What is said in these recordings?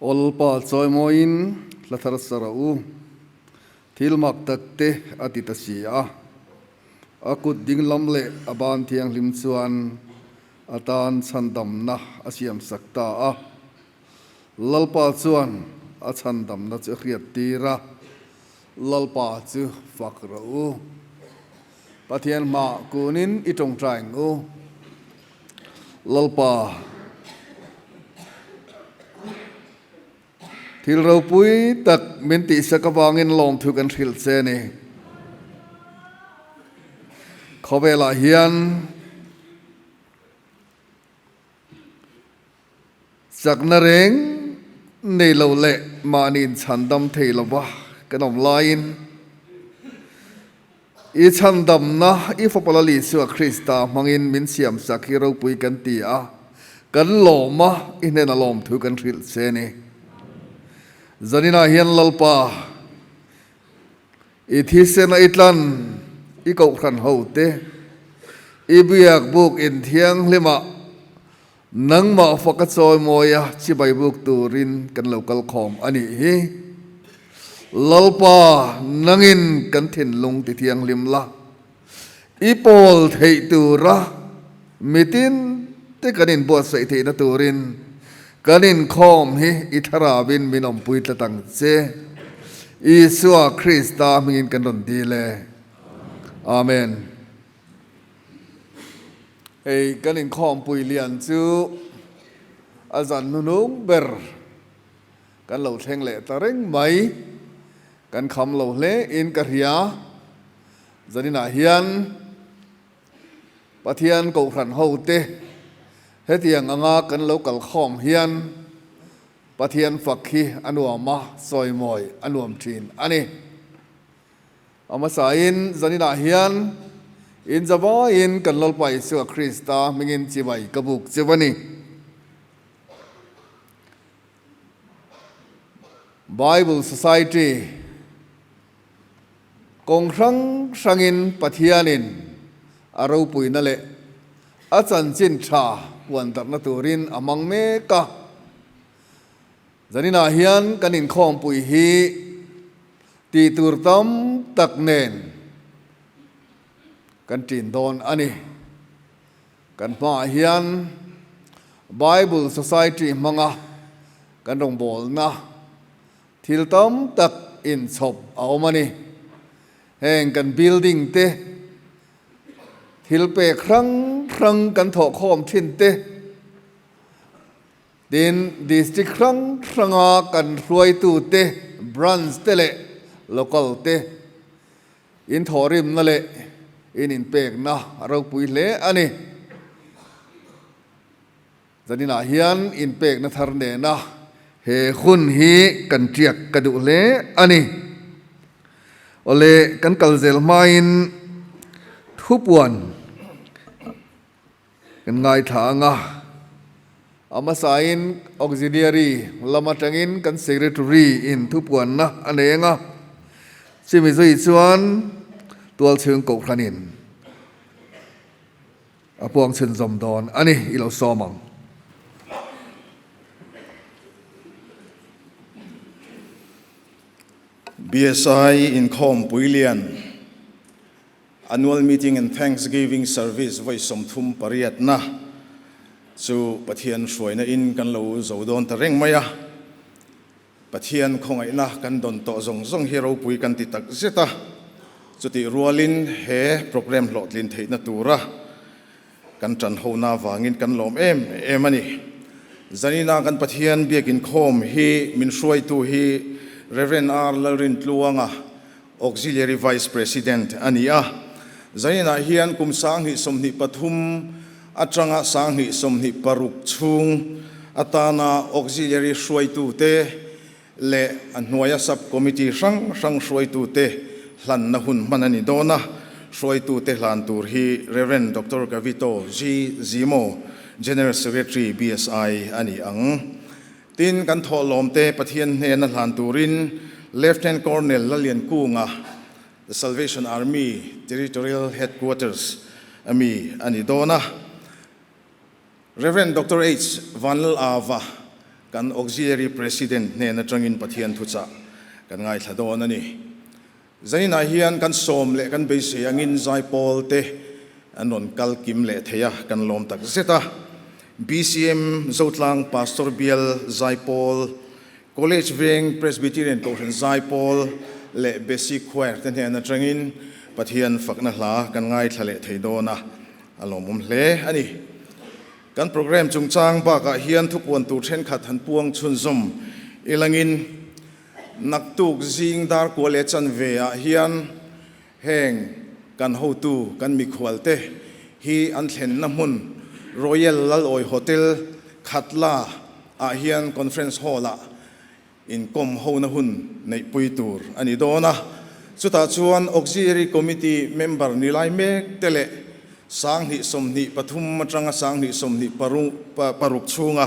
Aw Lalpa, chawimawiin hla thar sa rawh u. Thil mak tak te a ti ta si a. A kut dinglam leh a ban thianghlim chuan a tan chhandamna a siamsak ta a. Lalpa chuan a chhandamna chu a hriat tir a, Lalpa chu fak rawh u. Pathian hmah kunin i tawngtai ang u. Lalpa, thil ropui tak min tihsak avangin lawmthu kan hrilh che a ni. Khawvelah hian chakna reng nei lo leh mahni inchhandam thei lova kan awm laiin, I chhandamna i Fapa Lal Isua Krista hmangin min siamsak hi ropui kan ti a, kan lawm a, i hnena lawmthu kan hrilh che ni. Zaninah hian Lalpa, i thisena i tlan, i kohhran hote, i biak buk inthianghlimah nangmah faka chawimawi a chibai buk turin kan lo kal khawm a nih hi. Lalpa, nangin kan thinlung ti thianghlim la, i pawl theih tura mitin te kan inbuatsaih theihna turin kan inkhawm hi i thlarauin min awmpui tlat ang che. Isua Krista hmingin kan rawn dil e. Amen. Hei kan inkhawmpui lian chu a zan hnunung ber kan lo thleng leh ta reng mai. Kan kham lo hle in ka hria. Zaninah hian Pathian Kohhran hote hetiang anga kan lo kal khawm hian Pathian fak hi a nuam a, sawimawi a nuam thin a ni. A hmasain zaninah hian in zavaiin kan Lalpa Isua Krista hmingin chibai ka buk cheu a ni. Bible Society kawng hrang hrangin Pathianin a ropuina leh a chanchin tha puan darhna turin a hmang mek a. Zaninah hian kan inkhawmpui hi tih tur tam tak nen kan ṭin dawn a ni. Kan hmaah hian Bible Society hmanga kan rawngbawlna thil tam tak inchhawp a awm a ni. Heng kan building te, thil pek hrang hrang kan thawhkhawm thin te, Tin, District hrang hranga kan hruaitute, Branch te leh Local te in thawhrimna leh in inpekna a ropui hle a ni. Zaninah hian inpekna thar nena he hun hi kan tiak ka duh hle a ni. Awle, kan kal zel hmain thupuan Kan ngaithla ang a, a hmasain Auxiliary lam atangin kan Secretary in thupuanna a nei ang a, chumi zui chuan tualchhung kohhranin a puang chhunzawm dawn a ni, i lo sawm ang. BSI inkhawm puilian. Annual Meeting and Thanksgiving Service vawi 38 na chu Pathian hruaina in kan lo zo dawn ta reng mai a. Pathian khawngaihna kan dawn tawh zawng zawng hi ropui kan ti tak zet a. Chutih rualin he program hlawhtlin theihna tura kan tan hona avangin kan lawm em em a ni. Zanina kan Pathian biakinkhawm hi min hruaitu hi Rev. R. Lalrintluanga, Auxiliary Vice President a ni a. Zainah hian kum 2023 atanga 2026 chhung atana Auxiliary hruaitute leh a hnuaia Sub-Committee hrang hrang hruaitute hlanna hun hman a ni dawn a. Hruaitute hlan tur hi Rev. Doctor Kavito G. Zimo, General Secretary, BSI a ni ang. Tin, kan thawhlawmte Pathian hnena hlan turin Lieutenant Colonel Laliankunga, The Salvation Army Territorial Headquarters a mi a ni dawn a. Rev. Doctor H. Vanlal Ava, kan Auxiliary President hnen atangin Pathian thuchah kan ngaithla dawn a ni. Zainah hian kan sawm leh kan beisei angin zaipawl te an rawn kal kim leh thei a, kan lawm tak zet a. BCM Zotlang Pastor Bial Zaipawl, College Veng Presbyterian Kohhran Zaipawl leh Basic Choir te hnen atangin Pathian fakna hla kan ngaithla leh thei dawn a, a lawmawm hle a ni. Kan programme chungchang bakah hian thupuan tur thenkhat han puang chhunzawm ilangin naktuk zing dar kua leh chanve ah hian heng kan hotu kan mikhual te hi an thlenna hmun Royal Lalawi Hotel Khatla ah hian Conference Hall ah inkawm hona hun neihpui tur a ni dawn a. Chutah chuan Auxiliary Committee member ni lai mek te leh 2023 atanga 2026 chhunga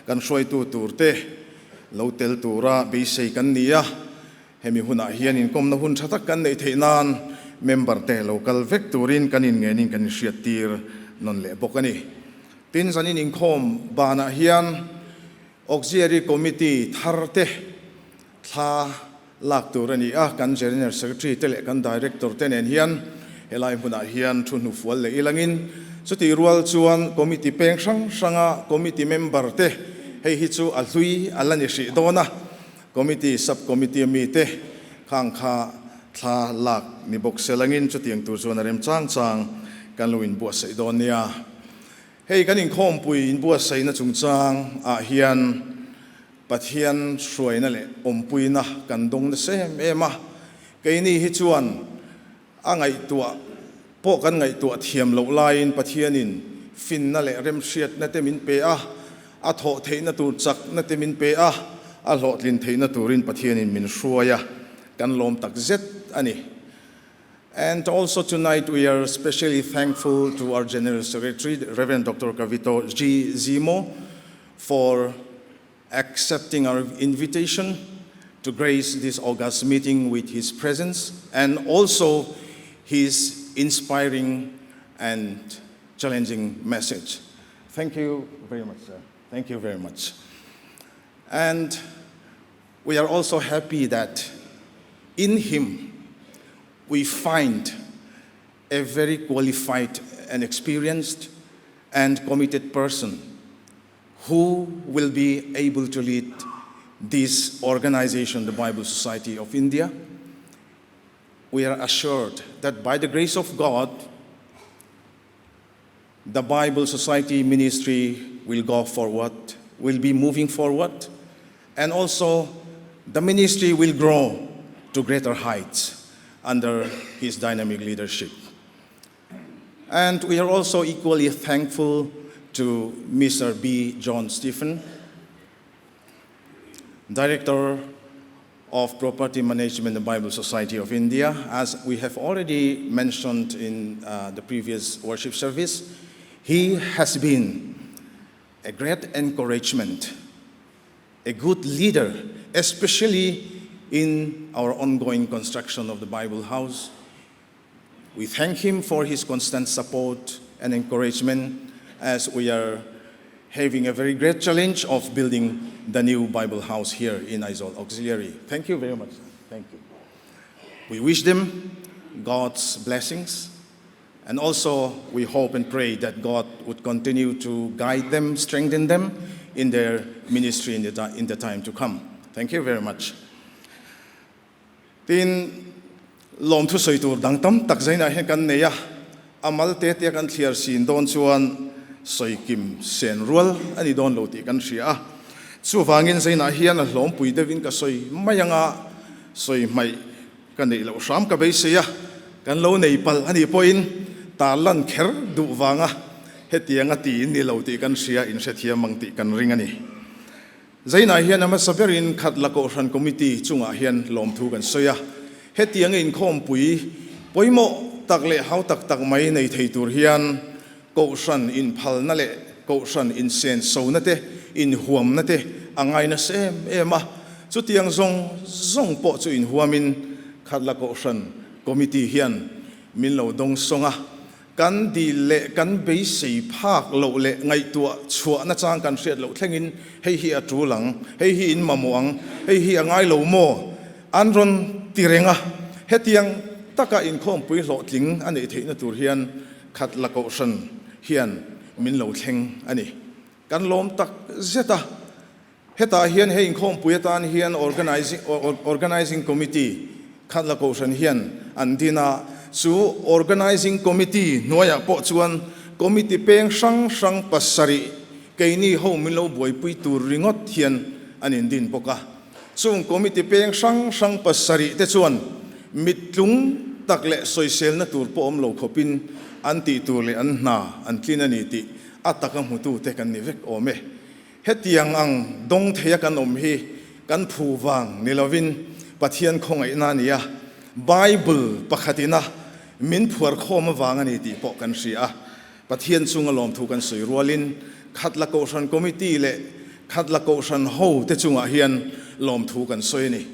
kan hruaitu tur te lo tel tura beisei kan ni a. Hemi hunah hian inkawmna hun tha tak kan neih theih nan member te lo kal vek turin kan inngenin kan inhriattir nawn leh bawk a ni. Tin, zanin inkhawm banah hian Auxiliary Committee thar te thla lak tur a ni a, kan General Secretary te leh kan Director te nen hian helai hmunah hian thu hnufual leh ilangin chutih rual chuan Committee peng hrang hranga Committee member te hei hi chu a hlui a la ni hrih dawn a, Committee, Sub Committee a mi te khang kha thla lak ni bawk se langin chutiang tur chuan a rem chang chang kan lo inbuatsaih dawn nia. Hei kan inkhawmpui inbuatsaihna chungchang ah hian Pathian hruaina leh awmpuina kan dawng nasa em em a, keini hi chuan a ngaihtuah pawh kan ngaihtuah thiam loh laiin Pathianin finna leh remhriatna te min pe a, a thawh theihna tur chakna te min pe a, a hlawhtlin theihna turin Pathianin min hruai a, kan lawm tak zet a ni. And also tonight we are specially thankful to our General Secretary, Reverend Doctor Kavito G. Zimo, for accepting our invitation to grace this August meeting with his presence and also his inspiring and challenging message. Thank you very much, sir. Thank you very much. And we are also happy that in him we find a very qualified and experienced and committed person who will be able to lead this organization, the Bible Society of India. We are assured that by the grace of God, the Bible Society ministry will go forward, will be moving forward, and also the ministry will grow to greater heights under his dynamic leadership. And we are also equally thankful to Mr. B. John Stephen, Director of Property Management, the Bible Society of India. As we have already mentioned in the previous worship service, he has been a great encouragement, a good leader, especially in our ongoing construction of the Bible House. We thank him for his constant support and encouragement as we are having a very great challenge of building the new Bible House here in Aizawl Auxiliary. Thank you very much. Thank you. We wish them God's blessings, and also we hope and pray that God would continue to guide them, strengthen them in their ministry in the time to come. Thank you very much. Tin, lawmthu sawi tur dang tam tak zainah hian kan nei a, a mal te tia kan thliar sin dawn chuan sawi kim sen rual a ni dawn lo tih kan hria a. Chuvangin zainah hian a hlawmpui deuhin ka sawi mai anga sawi hmaih ka neih loh hram ka beisei a, kan lo nei palh a nih pawhin tarlan kher duh vanga hetianga tiin ni lo tih kan hria inhrethiam ang tih kan ring a ni. Zainah hian a hmasa berin Khatla Kohhran Committee chungah hian lawmthu kan sawi a, hetianga inkhawmpui pawimawh tak leh hau tak tak mai nei thei tur hian Kohhran inphalna leh Kohhran insensona te, inhuamna te a ngai nasa em em a, chutiang zawng zawng pawh chu inhuamin Khatla Kohhran Committee hian min lo dawngsawng a. Kan dil leh kan beisei phak loh leh ngaihtuah chhuah nachang kan hriat loh thlengin hei hi a tul ang, hei hi in mamawh ang, hei hi a ngai lo maw? An rawn ti reng a. Hetiang taka inkhawmpui hlawhtling a neih theihna tur hian Khatla Kohhran hian min lo thleng a ni. Kan lawm tak zet a. Hetah hian hei inkhawmpui atan hian Organising Committee Khatla Kohhran hian an din a, chu Organising Committee hnuaiah pawh chuan Committee peng hrang hrang pasarih keini ho min lo buaipui tur ringawt hian an indin bawk a. Chung Committee peng hrang hrang pasarih te chuan mittlung tak leh sawiselna tur pawh awm lo khawpin an tih tur leh an hna an tlin a ni tih a taka hmutute kan ni vek awm e. Hetiang ang dawng theia kan awm hi kan phu vang ni lovin Pathian khawngaihna a ni a, Bible pakhatina min phuar khawm avang a ni tih pawh kan hria a. Pathian chunga lawmthu kan sawi rualin Khatla Kohhran Committee leh Khatla Kohhran ho te chungah hian lawmthu kan sawi a ni.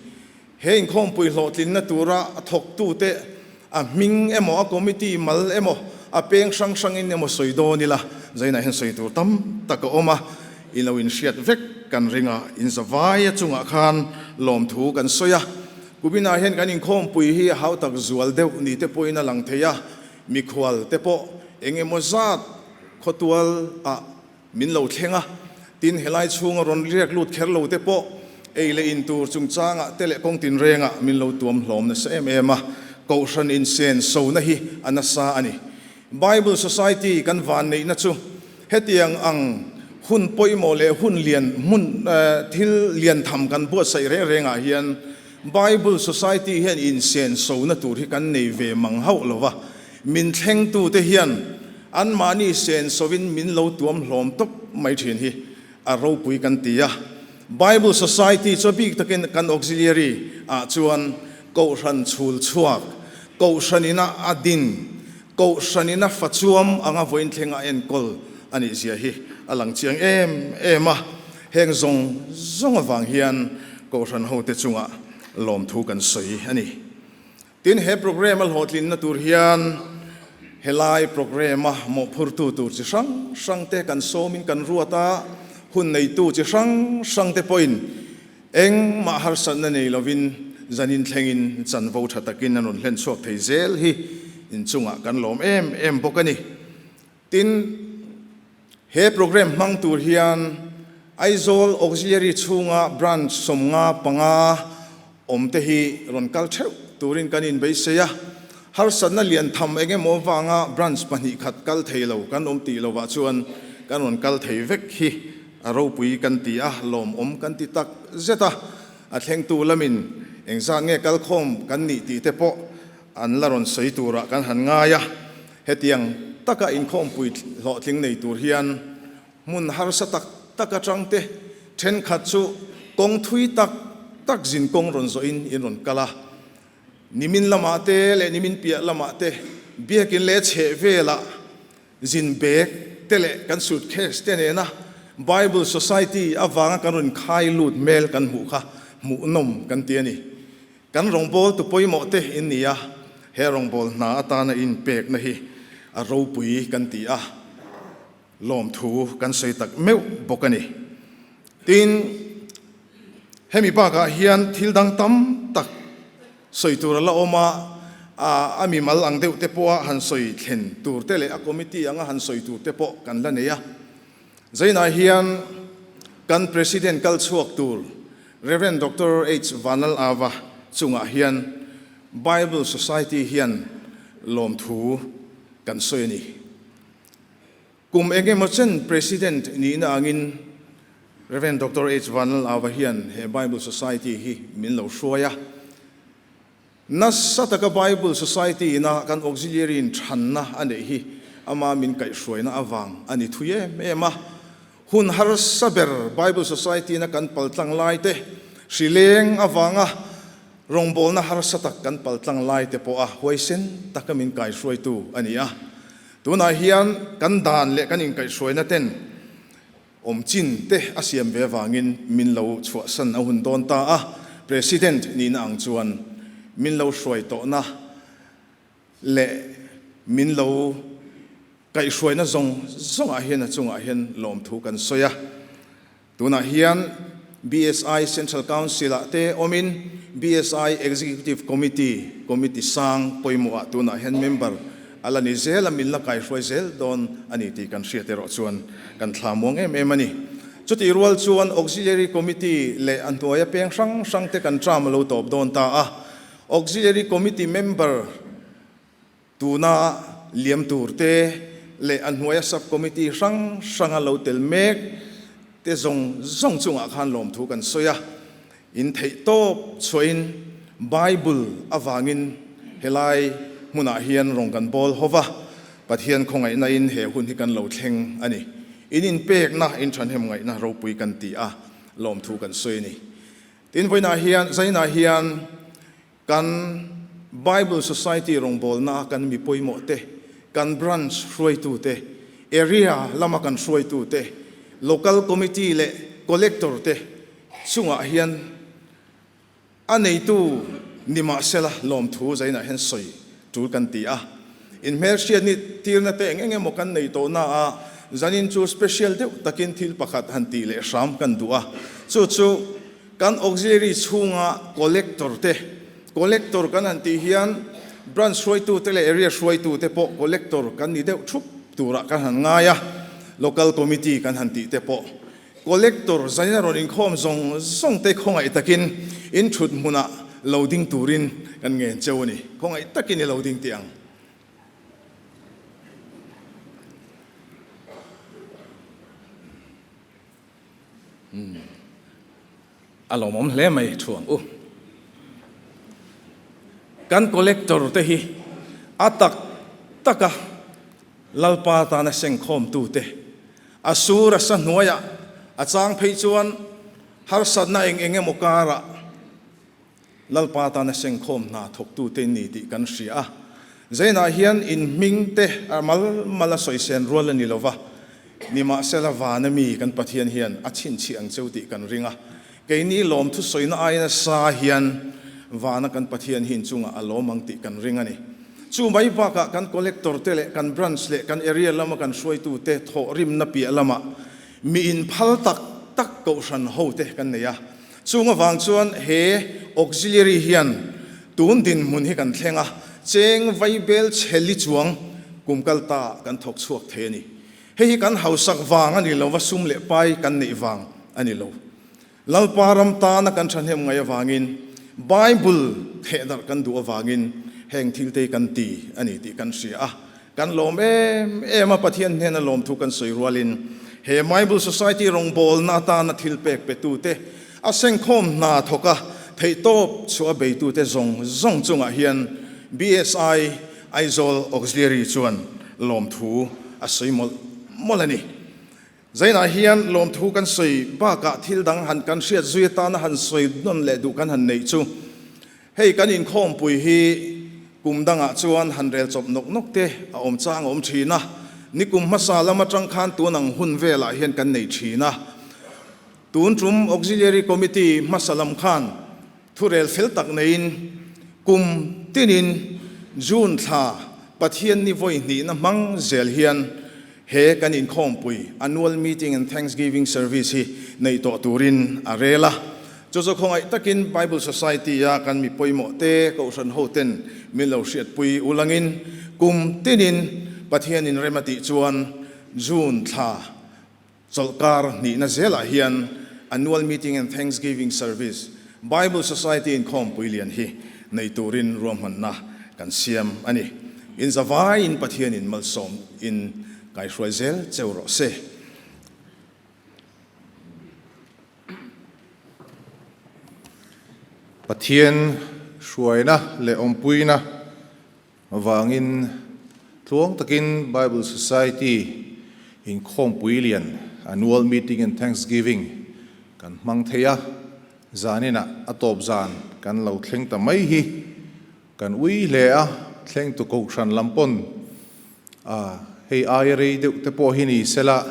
He inkhawmpui hlawhtlinna tura a thawktute a hming emaw, a committee mal emaw, a peng hrang hrangin emaw sawi dawn ila, zainah hian sawi tur tam tak a awm a, i lo inhriat vek kan ring a, inzavaia chungah khan lawmthu kan sawi a. Kubinah hian kan inkhawmpui hi a hautak zual deuh ni te pawhin a lang thei a, mikhual te pawh eng emaw zat khawtual ah Min lo thleng a, tin helai chhunga rawn riak lut kher lo te pawh ei leh in tur chungchangah te leh kawng tinrengah min lo tuam hlawm nasa em em a, Kohhran insen sona hi a nasa a ni. Bible Society kan vanneihna chu hetiang ang hun pawimawh leh hun lian hmun thil lian tham kan buatsaih reng rengah hian Bible Society hian insen sona tur hi kan nei ve mang hauh lo va, min thlengtute hian Anmahni sensawin min lo tuam hlawm tawp mai thin hi a ropui kan ti a. Bible Society chu a bik takin kan auxiliary ah chuan Kohhran chhul chhuak, Kohhran ina a din, Kohhran ina fa chuam anga vawiin thleng a enkawl a nih zia hi a lang chiang em em a. Heng zawng zawng avang hian Kohhran hote chungah lawmthu kan sawi a ni. Tin, he programme a hlawhtlinna tur hian helai programme a mawhphurtu tur chi hrang hrang te kan sawmin kan ruat a, hun neitu chi hrang hrang te pawhin engmah harsatna nei lovin zanin thlengin chanvo tha takin an rawn hlen chhuak thei zel hi inchungah kan lawm em em bawk a ni. Tin, he programme hmang tur hian Aizawl Auxiliary chhunga Branch 55 awm te hi rawn kal theuh turin kan inbeisei a. Harsatna lian tham eng emaw avanga Branch pahnih khat kal thei lo kan awm tih lovah chuan kan rawn kal thei vek hi a ropui kan ti a, lawmawm kan ti tak zet a. A thlengtu lamin engzat nge kalkhawm kan nih tih te pawh an la rawn sawi turah kan han ngai a. Hetiang taka inkhawmpui hlawhtling nei tur hian hmun harsa tak tak atang te thenkhat chu kawng thui tak tak zin kawng rawn zawhin in rawn kal a. Nimin lamah te leh nimin piah lamah te biakin leh chheh velah zin bag te leh kan suitcase te nena Bible Society avanga kan rawn khai lut hmel kan hmuh kha hmuhnawm kan ti a ni. Kan rawngbawltu pawimawh te in ni a, he rawngbâwl hna atâna inpêkna hi a ropui kan ti a, lawmthu kan sawi tak meuh bawk a ni. Tin, hemi bâkah hian thil dang tam tak sawi tûr a la awm a, a mimal ang deuh te pawha han sawi thlen tûr te leh a committee anga han sawi tûr te pawh kan la nei a. Zainah hian kan President kal chhuak tur Rev. Doctor H. Vanlal Ava chungah hian Bible Society hian lawmthu kan sawi a ni. Kum eng emaw chen President nihna angin Rev. Doctor H. Vanlal Ava hian he Bible Society hi min lo hruai a. Nasa taka Bible Society ina kan auxiliary in thanna a neih hi ama min kaihhruaina avang a ni thui em em a. Hun harsa ber Bible Society ina kan paltlang lai te, hri leng avanga rawngbawlna harsa tak kan paltlang lai te pawha huaisen taka min kaihhruaitu a ni a. Tunah hian kan dan leh kan inkaihhruaina ten Awm chin te a siam ve avangin min lo chhuahsan a hun dawn ta a, President nihna ang chuan min lo hruai tawhna leh min lo Kaihhruaina zawng zawngah hian a chungah hian lawmthu kan sawi a. Tunah hian BSI Central Council-ah te awmin BSI Executive Committee, Committee sang pawimawhah tunah hian member a la ni zel a, min la kaihruai zel dawn a ni tih kan hriat erawh chuan kan thla muang em em a ni. Chutih rual chuan Auxiliary Committee leh a hnuaia peng hrang hrangte kan term a lo tawp dawn ta a, Auxiliary Committee member Tuna liam tur te leh a hnuaia sub-committee hrang hranga lo tel mek te zawng zawng chungah khan lawmthu kan sawi a, in theih tawp chhuahin Bible avangin helai hmunah hian rawn kan bawl ho va, Pathian khawngaihna in he hun hi kan lo thleng a ni. In inpekna, in thahnem ngaihna ropui kan ti a, lawmthu kan sawi a ni. Tin, vawiinah hian, zainah hian Kan Bible Society rawngbawlna a kan mi pawimawh te, kan branch hruaitu te, area lama kan hruaitu te, local committee leh collector te chungah hian a neitu ni mahsela lawmthu zainah hian sawi tul kan ti a. Inhmelhriat ni tirna te eng eng emaw kan nei tawh na a, zanin chu special deuh takin thil pakhat han tih leh hram kan duh a, chu chu Kan auxiliary chhunga collector te, collector kan han tih hian branch hruaitute leh area hruaitute pawh collector kan ni deuh thup turah kan han ngai a, local committee kan han tih te pawh collector zaina rawn inkhawm zawng zawng te khawngaih takin in thut hmunah lo ding turin kan ngen cheu a ni, khawngaih takin i lo ding teh ang. A lawmawm hle mai thu ang u. Kan collector te hi a tak taka Lalpa tana sengkhawmtu te, a sur a sa hnuaiah a chang phei chuan harsatna eng eng emaw karah Lalpa tana sengkhawm hna thawktute in ni tih kan hria a. Zainah hian in hming te a mal mal a sawisên rual a ni lo va, nimahsela vana mi kan Pathian hian a chhinchhiah ang cheu tih kan ring a. Keini lawmthu sawina aiin a sa hian vana kan Pathian hi inchungah a lawm ang tih kan ring a ni. Chu mai bakah kan collector te leh kan branch leh kan area lama kan hruaitute thawhrimna piah lamah mi inphal tak tak kohhran hote kan nei a. Chung avang chuan he auxiliary hian tun dinhmun hi kan thleng a, cheng vaibel chheli chuang kum kal ta kan thawk chhuak thei a ni. Hei hi kan hausak vang a ni lo va, sum leh pai kan neih vang a ni lo. Lalpa ram tana kan thahnem ngaih avangin, Bible thehdarh kan duh avangin heng thil te hi kan ti a ni tih kan hria a. Kan lawm em em a, Pathian hnena lawmthu kan sawi rualin he Bible Society rawngbawlna atana thil pek petute, a sengkhawm hna thawka theihtawp chhuah beitute zawng zawng chungah hian BSI Aizawl Auxiliary chuan lawmthu a sawi mawlh mawlh a ni. Zainah hian lawmthu kan sawi bakah thil dang han kan hriat zui atana han sawi nawn leh duh kan han neih chu hei kan inkhawmpui hi kum dangah chuan han rel chawp nawk nawk te a awm chang a awm thin a, nikum hmasa lam atang khan tun ang hun velah hian kan nei thin a. Tun tum Auxiliary Committee hmasa lam khan thurel fel tak neiin kum tinin June thla Pathian ni vawi hnihna hmang zel hian he kan inkhawmpui Annual Meeting and Thanksgiving Service hi neih tawh turin a rel a. Chu chu khawngaih takin Bible Society-a kan mi pawimawh te Kohhran hoten min lo hriatpui ulangin kum tinin Pathianin rem a tih chuan June thla Chawlhkar hnihna zelah hian Annual Meeting and Thanksgiving Service, Bible Society inkhawmpui lian hi nei turin ruahmanna kan siam a ni. In zavaiin Pathianin malsawm in kaihruai zel cheu rawh se. Pathian hruaina leh awmpuina Vangin tluang takin Bible Society inkhawmpui lian Annual Meeting and Thanksgiving kan hmang thei a, zaninah a tawp zan kan lo thleng ta mai hi kan ui hle a, thlengtu kohhran lam pawn a hei aia rei deuh te pawh hi ni sela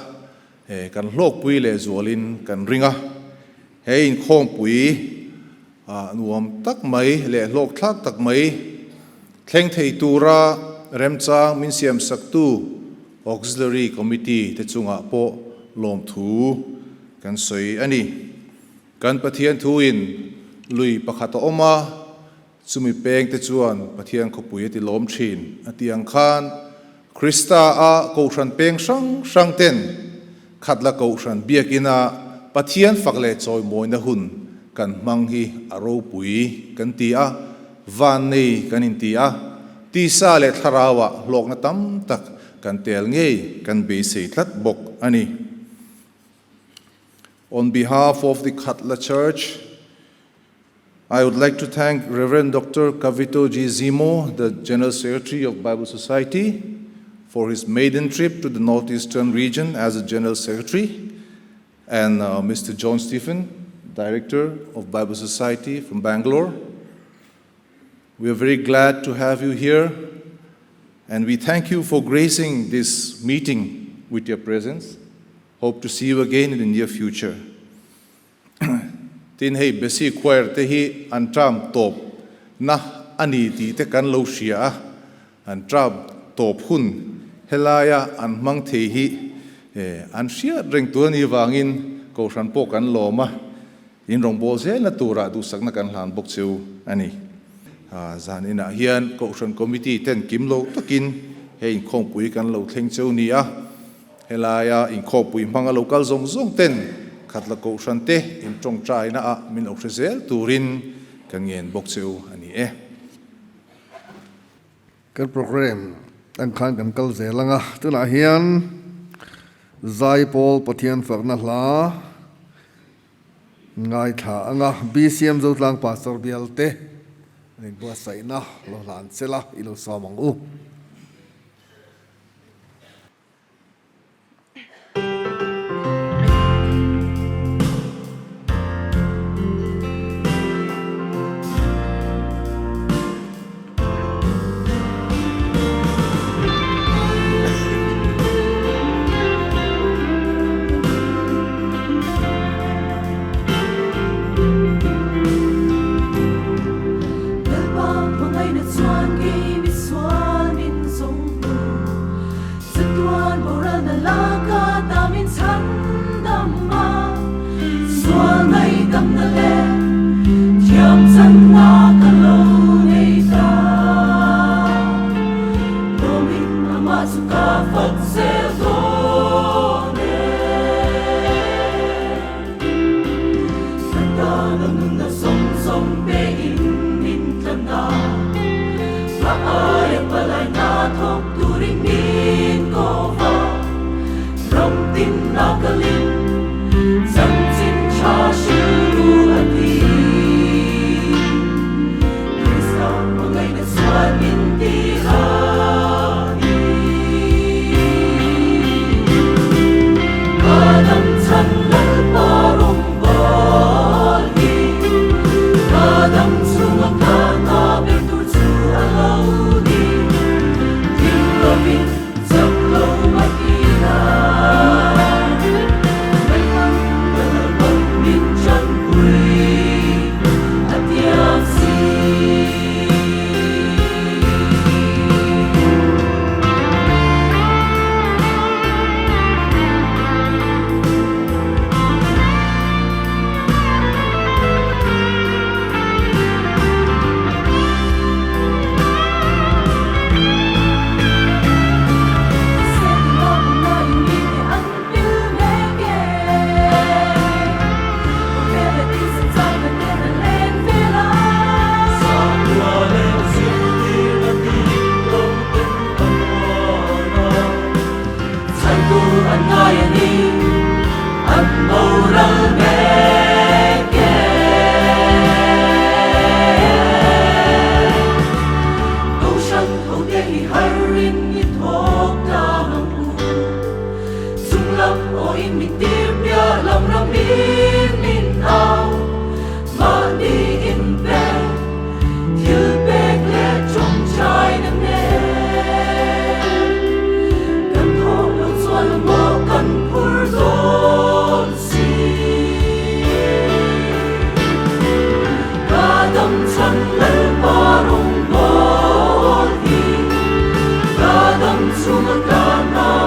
kan hlawkpui leh zualin kan ring a, he inkhawmpui nuam tak mai leh hlawkthlak tak mai thleng thei tura remchang min siamsaktu Auxiliary Committee te chungah pawh lawmthu kan sawi a ni. Kan Pathian thuin lui pakhat a awm a, chumi peng te chuan Pathian khawpui a ti lawm thin a tih ang khan Krista a Kohhran peng hrang hrang ten Khatla Kohhran biakina Pathian fak leh chawimawina hun kan hmang hi a ropui kan ti a, van nei kan inti a, tisa leh thlarauah hlawkna tam tak kan tel ngei kan beisei tlat bawk a ni. On behalf of the Khatla Church, I would like to thank Reverend Dr. Kavito G. Zimo, the General Secretary of Bible Society, for his maiden trip to the Northeastern region as a General Secretary, and uh, Mr. John Stephen, Director of Bible Society from Bangalore. We are very glad to have you here, and we thank you for gracing this meeting with your presence. Hope to see you again in the near future. Tin hei Besi Choir te hi an term tawp na a ni tih te kan lo hria a, an term tawp hun helaia an hmang thei hi an hriat reng tur a nih vangin Kohhran pawh kan lawm a, in rawngbâwl zelna turah duhsakna kan hlan bawk cheu a ni. Zan inah hian Kohhran Committee ten kim lo takin hei inkhawmpui kan lo thleng cheu ni a. Helaia inkhawpui hmanga lo kal zawng zawng ten Khatla Kohhran te in tawngtaina ah min lo hre zel turin kan ngen bawk che u a ni e. Kan program ang khan kan kal zel ang a, tunah hian Zaipawl Pathian fakna hla ngaithla ang a, BCM Zotlang Pastor bialte an inbuatsaihna lo hlan sela i lo sawm ang u.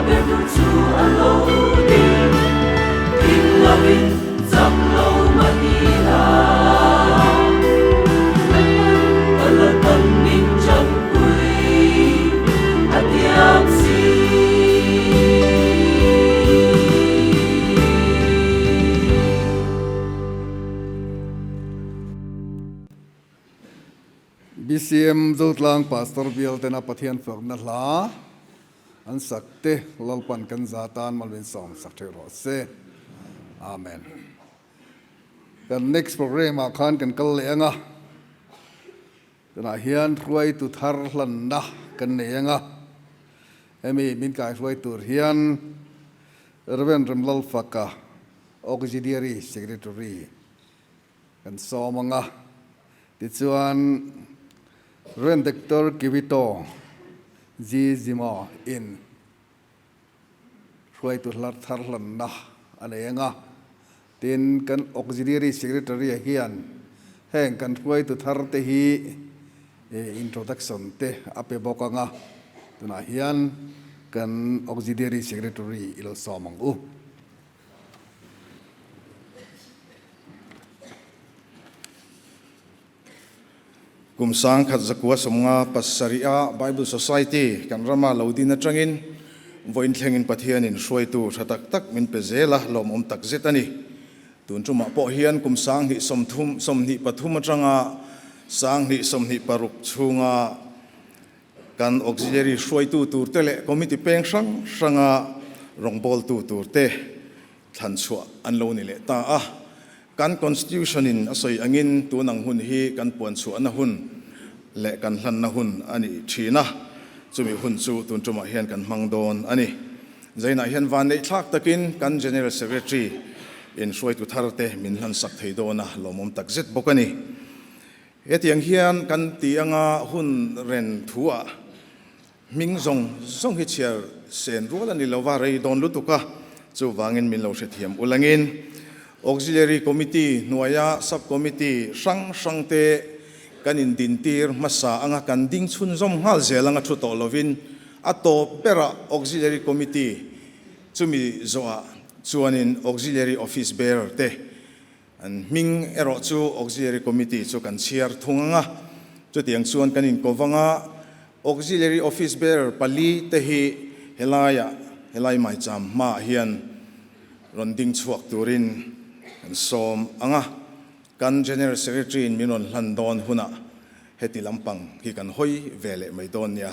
ber tur chu a lo ding Ding lovin chak lo mahila Ka la tan min chanpui a tiam si. BCM Zotlang Pastor Bial tena Pathian fakna hla an sak te Lalpan kan za tan malwin sawm sak thei rawh se. Amen. Kan next program ah khan kan kal leh anga tunah hian hruaitu thar hlanna kan nei anga hemi min kai hruai tur hian Rev. Remlalfaka Auxiliary Secretary Kan sawm ang a, tichuan Rev. Doctor Kiwito G. Zima in hruaitu hlar thar hlanna a nei ang a, tin kan Auxiliary Secretary hian heng kan hruaitu thar te hi introduction te a pe bawk ang a, tunah hian kan Auxiliary Secretary i lo sawm ang u. Kum sangkhat zakua sawmnga pasarih-a Bible Society kan rama lo din atangin vawiin thlengin Pathianin hruaitu tha tak tak min pe zel a, lawmawm tak zet a ni. Tun tumah pawh hian kum sanghnih sawmthum 23 atanga sanghnih 26 chhunga Kan auxiliary hruaitu turte leh committee peng hrang hranga rawngbawltu turte thlan chhuah an lo ni leh ta a. Kan constitution in a sawi angin tun ang hun hi kan puan chhuahna hun leh kan hlanna hun a ni thin a, chumi hun chu tun tumah hian kan hmang dawn a ni. Zainah hian vanneih thlak takin kan General Secretary in hruaitu tharte min hlansak thei dawn a, lawmawm takzet bawk a ni. Hetiang hian kan ti anga hun ren thuah hming zawng zawng hi chhiar sen rual a ni lo va, rei dawn lutuk a, chuvangin min lo hrethiam ulangin Auxiliary Committee hnuaia Sub-Committee hrang hrangte kan indintir hmasa anga kan ding chhunzawm nghal zel anga thu tawh lovin a tawp berah Auxiliary Committee chumi zawhah chuanin Auxiliary Office Bearer te An hming erawh chu Auxiliary Committee chu kan chhiar thung ang a, chutiang chuan kan inkawv ang a, Auxiliary Office Bearer pali te hi helaiah, helai maicham hmaah hian rawn ding chhuak turin kan sawm ang a, kan General Secretary in min rawn hlan dawn hunah heti lampang hi kan hawi ve leh mai dawn nia,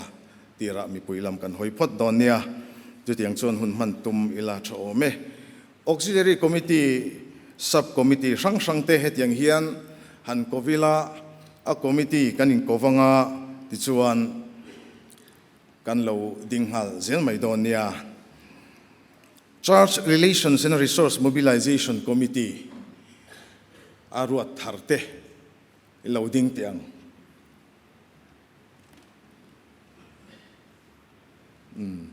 tirah mipui lam kan hawi phawt dawn nia, chutiang chuan hun hman tum ila tha awm e. Auxiliary Committee, Sub Committee hrang hrang te hetiang hian han ko ila, a committee kan inko vang a, tichuan kan lo ding nghal zel mai dawn nia. Church Relations and Resource Mobilization Committee a ruat thar te i lo ding teh ang. Umm.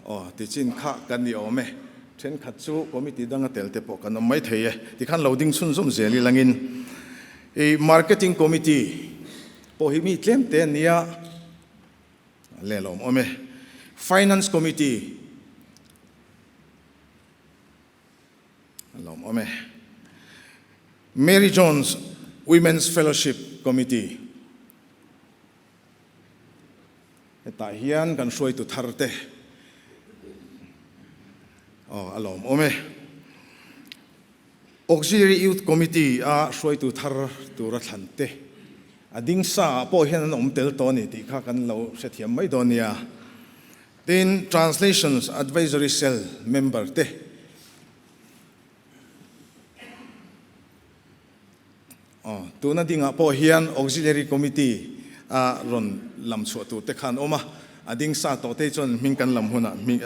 Aw, tichin kha kan ni awm e. Thenkhat chu committee danga tel te pawh kan awm mai thei e. Tikhan lo ding chhunzawm zel ilangin i marketing committee pawh hi mi tlem te an nia lel awm awm e. Finance committee lawm awm e. Mary Jones Women's Fellowship Committee. Hetah hian kan hruaitu thar te aw a lawm awm e. Auxiliary Youth Committee a hruaitu thar tura thlan te a ding sa ah pawh hian an awm tel tawh a ni tih kha kan lo hrethiam mai dawn nia. Tin, Translations Advisory Cell member te Aw, tuna dingah pawh hian Auxiliary Committee a rawn lam chhuah tur te kha an awm a, a ding sa tawh te chuan hming kan lam hunah hming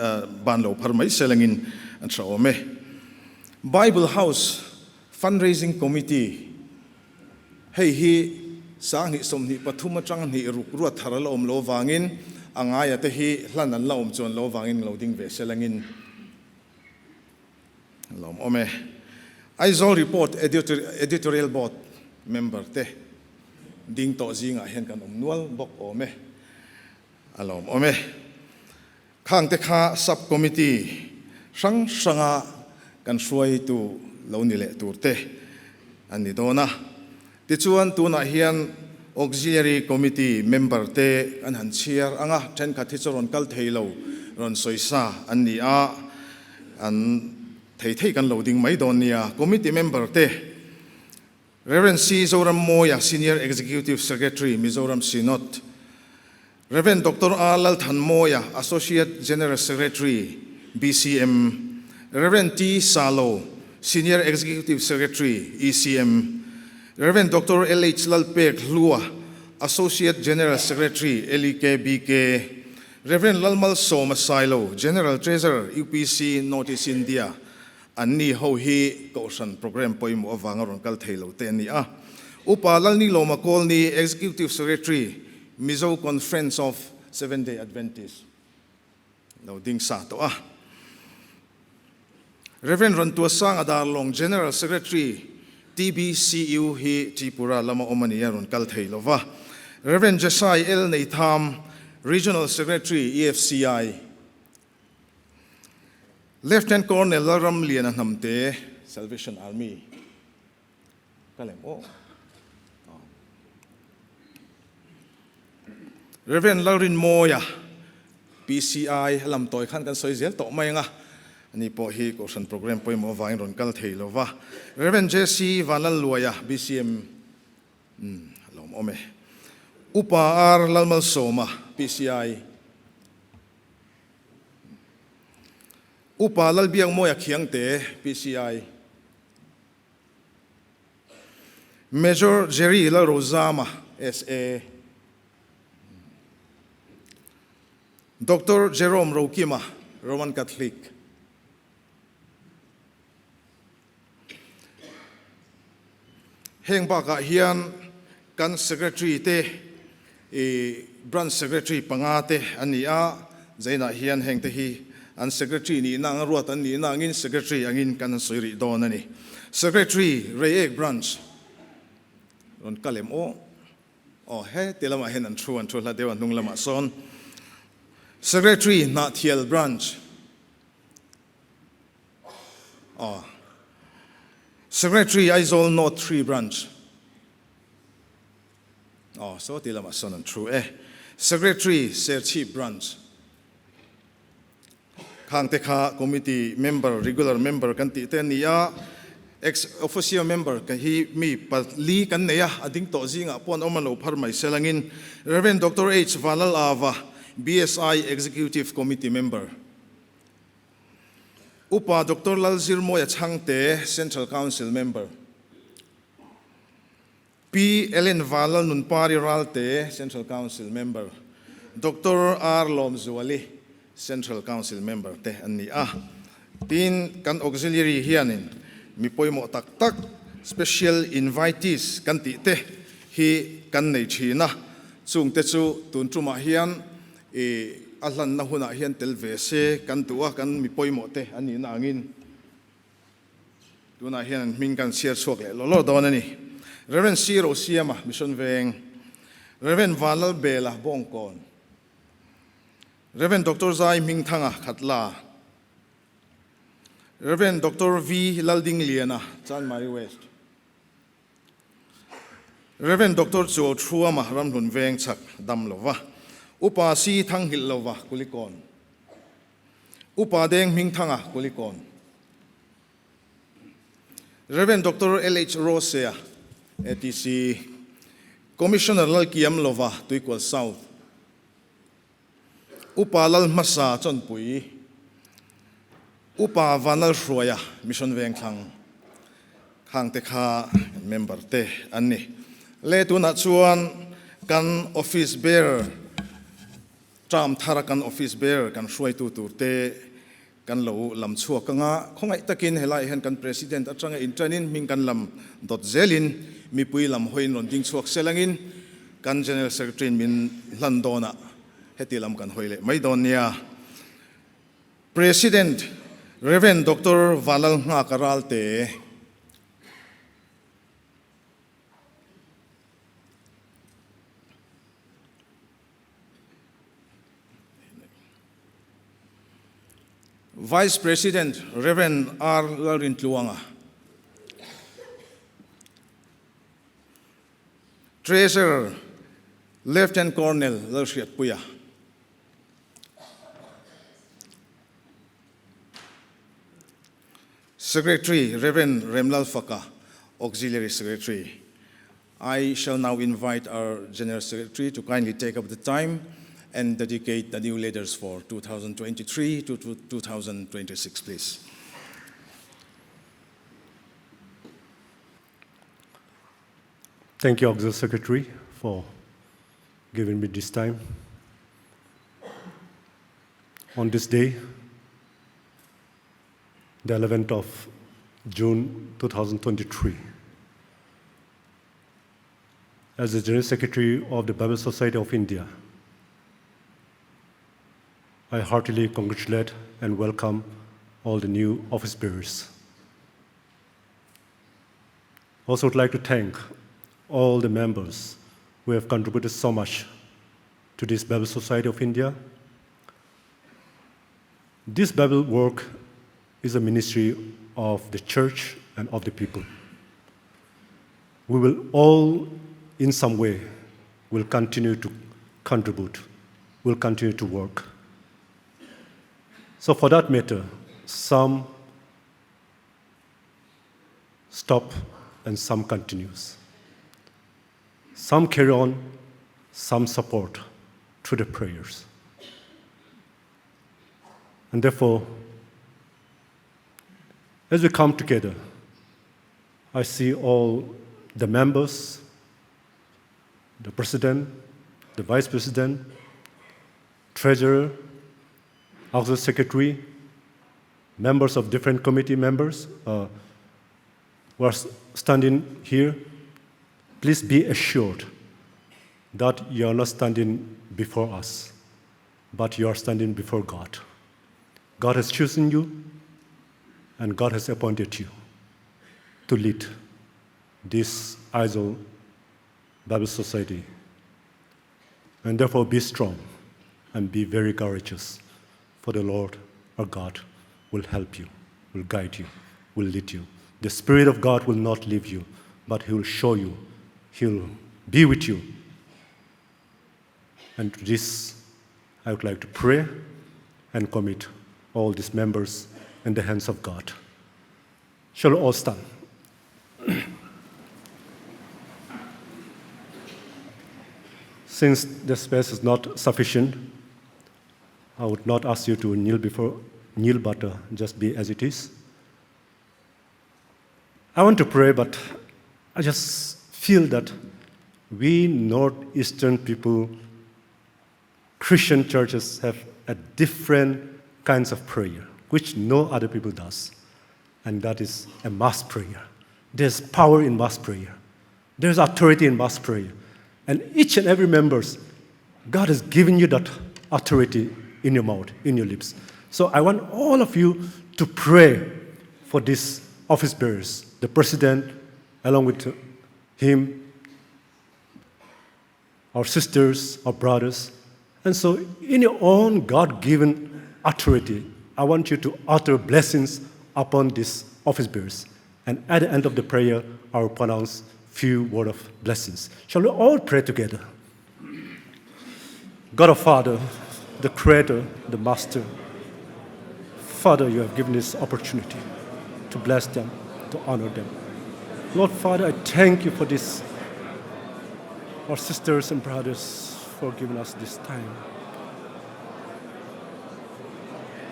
ban lo phar mai selangin an hre awm e. Bible House Fundraising Committee, hei hi 20 23 atang hnih ruk ruat thar a la awm lo avangin a ngaia te hi hlan an la awm chuan lo avangin lo ding ve selangin Lawm awm e. Aizawl Report Editorial Board member te ding tawh zingah hian kan awm nual bawk awm e. A lawm awm e. Khangte kha Sub Committee hrang hranga kan hruaitu lo ni leh turte an ni dawn a. Tichuan tunah hian Auxiliary Committee member te an han chhiar ang a, thenkhat hi chu rawn kal thei lo, rawn sawi sa an ni a, an thei thei kan lo ding mai dawn nia. Committee member te Rev. C. Zoram Mawia, Senior Executive Secretary, Mizoram Synod, Rev. Doctor R. Lalthan Mawia, Associate General Secretary, BCM, Rev. T. Salo, Senior Executive Secretary, ECM, Rev. Doctor L. H. Lalpek Hlua, Associate General Secretary, LEKBK, Rev. Lalmal Sawma Sailo, General Treasurer, UPC, North East India, An ni ho hi Kohhran programme pawimawh avanga rawn kal thei lo te a ni a. Upa Lalnilawma Kawlni, Executive Secretary, Mizo Conference of Seventh Day Adventist lo ding sa tawh a. Rev. Rantuasanga Darlawng, General Secretary, TBCU hi Tripura lama awm a ni a, rawn kal thei lo va. Rev. Jesai L. Neitham, Regional Secretary, EFCI, Lieutenant Colonel Lalramliana Hnamte, Salvation Army, ka lem aw. Reverend Lalrinmawia, PCI, lam tawi khan kan sawi zel tawh mai anga, ani pawh hi Kohhran program pawimawh avangin rawn kal thei lo va. Reverend JC Vanlalluaia, BCM, lawm awm e. Upa R Lalmalsawma, PCI, Upa Lalbiakmawia Khiangte, PCI, Major Jerry Lalrozama, SA, Doctor Jerome Rokima, Roman Catholic. Heng bakah hian kan Secretary te i Branch Secretary panga te an ni a, Zainah hian heng te hi an Secretary nihna anga ruat an nihna angin Secretary angin kan han sawi rih dawn a ni. Secretary Reiek Branch rawn kal em aw? Aw he ti lamah hian an thu an thu hla deuh a hnung lamah sawn Secretary Hnahthial Branch Aw. Secretary Aizawl North 3 Branch. Aw, saw ti lamah sawn an thu e. Secretary Serchhip Branch. Khang te kha committee member, regular member kan tih te a ni a. Ex officio member ka hi mi pali kan nei a, a ding tawh zingah pawh an awm a lo phar mai selangin Rev. Doctor H. Vanlal Ava, BSI Executive Committee member. Upa Doctor Lalzirmawia Chhangte, Central Council Member, Pi Ellen Vanlalnunpari Ralte, Central Council Member, Doctor R Lawmzuali, Central Council Member te an ni a. Tin, kan Auxiliary hianin mi pawimawh tak tak, Special Invitees kan tih te hi kan nei thin a, chungte chu tun tumah hian I a hlanna hunah hian tel ve se kan duh a, kan mi pawimawh te an nihna angin tunah hian an hming kan chhiar chhuak leh law law dawn a ni. Rev. C. Rosiama, Mission Veng, Rev. Vanlalbela, Bawngkawn, Rev. Doctor Zai Hmingthanga, Khatla, Rev. Doctor V. Laldingliana, Chanmari West. Rev. Doctor Chuau Thuama Ramhlun Veng chhak dam lova, Upa Si Thanghilh lova Kulikawn, Upa Deng Hmingthanga Kulikawn, Rev. Doctor LH Rosea, ATC, Commissioner Lalkiam lova Tuikual South, Upa Lalhmasa Chawnpui, Upa Vanlalhruaia Mission Vengthlang khangte kha kan member te an ni. Le tunah chuan kan office bearer, term thara kan office bearer kan hruaitu tur te kan lo lam chhuak anga khawngaih takin helaiah hian kan President atanga inṭanin hming kan lam dawt zelin mipui lam hawiin rawn ding chhuak selangin kan General Secretary-in min hlan dawnah heti lam kan hawi leh mai dawn nia. President Rev. Doctor Vanlalnghaka Ralte. Vice President Rev. R. Lalrintluanga, Treasurer Lieutenant Colonel Lalhriatpuia. Secretary Rev. Remlalfaka, Auxiliary Secretary. I shall now invite our General Secretary to kindly take up the time and dedicate the new leaders for 2023 to 2026, please. Thank you, Auxiliary Secretary, for giving me this time. On this day, the 11th of June 2023, as the General Secretary of the Bible Society of India, I heartily congratulate and welcome all the new office bearers. Also would like to thank all the members who have contributed so much to this Bible Society of India. This Bible work is a ministry of the church and of the people. We will all, in some way, will continue to contribute, will continue to work. So for that matter, some stop and some continues. Some carry on, some support through the prayers. And therefore, as we come together, I see all the members, the president, the vice president, treasurer, auxiliary secretary, members of different committee members who are standing here. Please be assured that you are not standing before us, but you are standing before God. God has chosen you, and God has appointed you to lead this Aizawl Bible Society. And therefore be strong and be very courageous, for the Lord our God will help you, will guide you, will lead you. The Spirit of God will not leave you, but He will show you, He will be with you. And to this, I would like to pray and commit all these members in the hands of God. Shall we all stand? Since the space is not sufficient, I would not ask you to kneel before kneel, but just be as it is. I want to pray, but I just feel that we Northeastern people, Christian churches have a different kinds of prayer, which no other people does, and that is a mass prayer. There's power in mass prayer. There's authority in mass prayer. And each and every members, God has given you that authority in your mouth, in your lips. So I want all of you to pray for these office bearers, the president, along with him, our sisters, our brothers. And so in your own God-given authority, I want you to utter blessings upon these office bearers. And at the end of the prayer, I will pronounce few words of blessings. Shall we all pray together? God our Father, the Creator, the Master, Father, you have given this opportunity to bless them, to honor them. Lord Father, I thank you for this, our sisters and brothers, for giving us this time.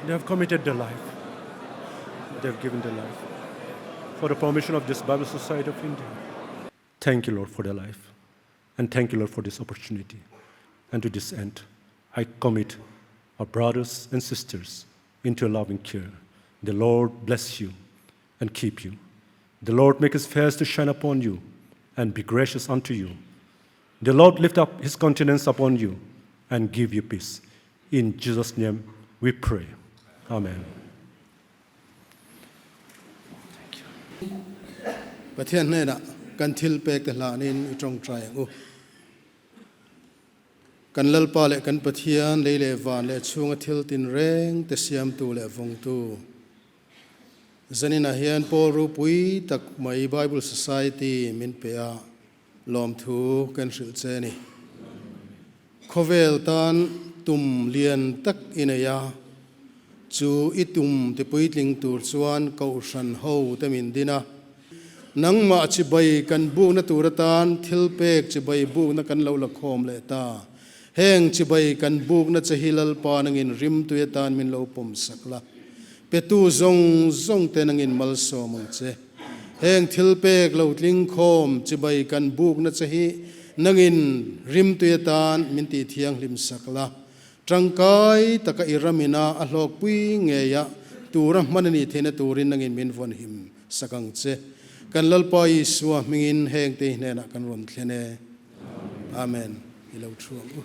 They have committed their life. They have given their life for the formation of this Bible Society of India. Thank you, Lord, for their life. And thank you, Lord, for this opportunity. And to this end, I commit our brothers and sisters into your loving care. The Lord bless you and keep you. The Lord make his face to shine upon you and be gracious unto you. The Lord lift up his countenance upon you and give you peace. In Jesus' name we pray. Amen. Pathian hnenah kan thil pek te hlanin i tawngtai ang u. Kan Lalpa leh kan Pathian, lei leh van leh chhunga thil tinreng te siamtu leh vawngtu. Zaninah hian Paul ropui tak mai Bible Society min pe a, lawmthu kan hrilh che a ni. Khawvel tan tum lian tak i nei a, chu i tum tipuitling tur chuan Kohhran ho te min din a. Nangmah chibai kan bukna tur atan thil pek chibai bukna kan lo la khawm leh ta. Heng chibai kan bukna che hi Lalpa nangin rimtui atan min lo pawm sak la. Petu zawng zawng te nangin malsawm ang che. Heng thil pek lo tling khawm chibai kan bukna che hi nangin rimtui atan min tih thianghlim sak la. Tangkai taka i ramina a hlawkpui ngeia tura hman a nih theihna turin nangin min vawn him sak ang che. Kan Lalpa Isua hmingin hengte hi hnenah kan rawn thlen e. Amen. I lo thu ang u.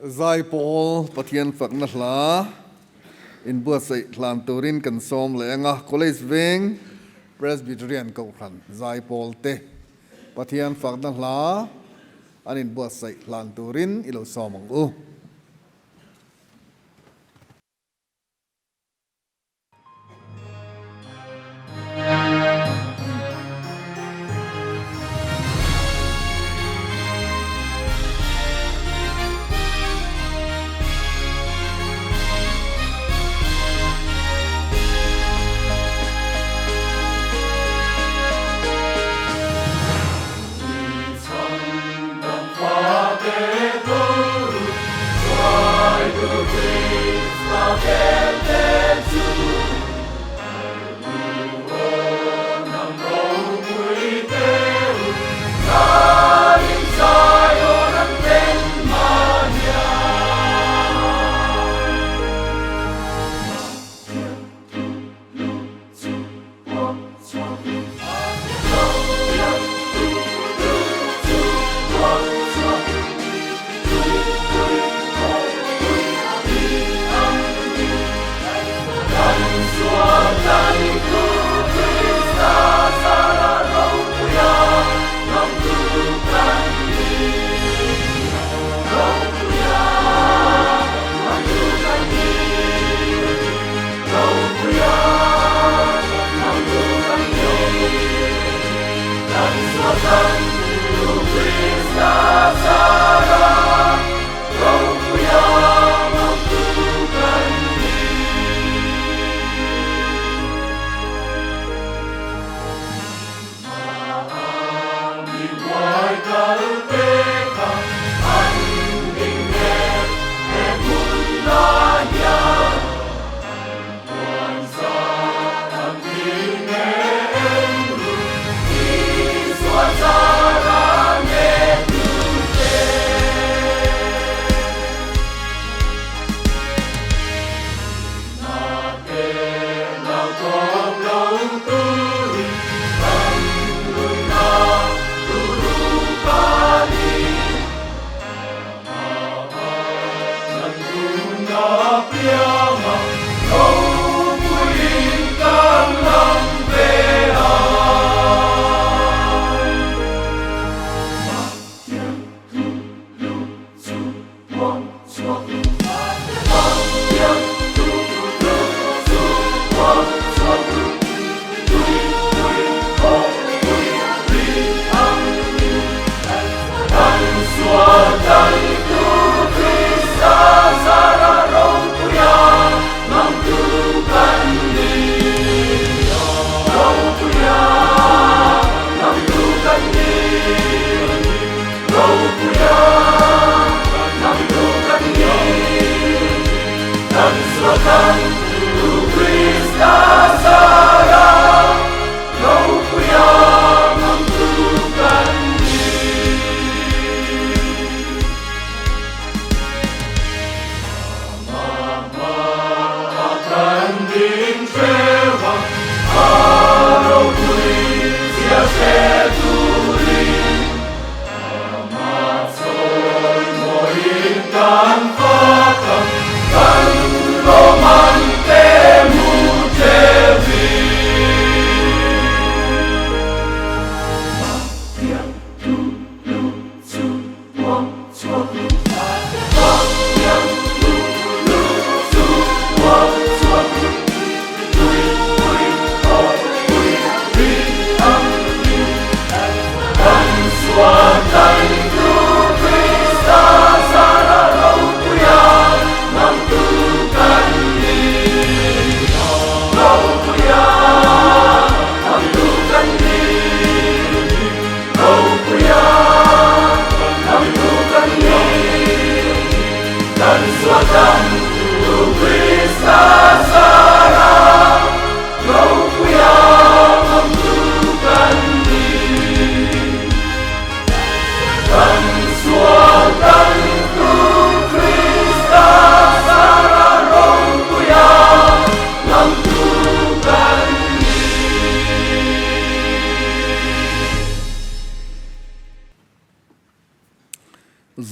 Zaipawl Pathian fakna hla inbuatsaih hlan turin kan sawm leh ang a, College Veng Presbyterian Kohhran Zaipawl te Pathian fakna hla an inbuatsaih hlan turin i lo sawm ang u.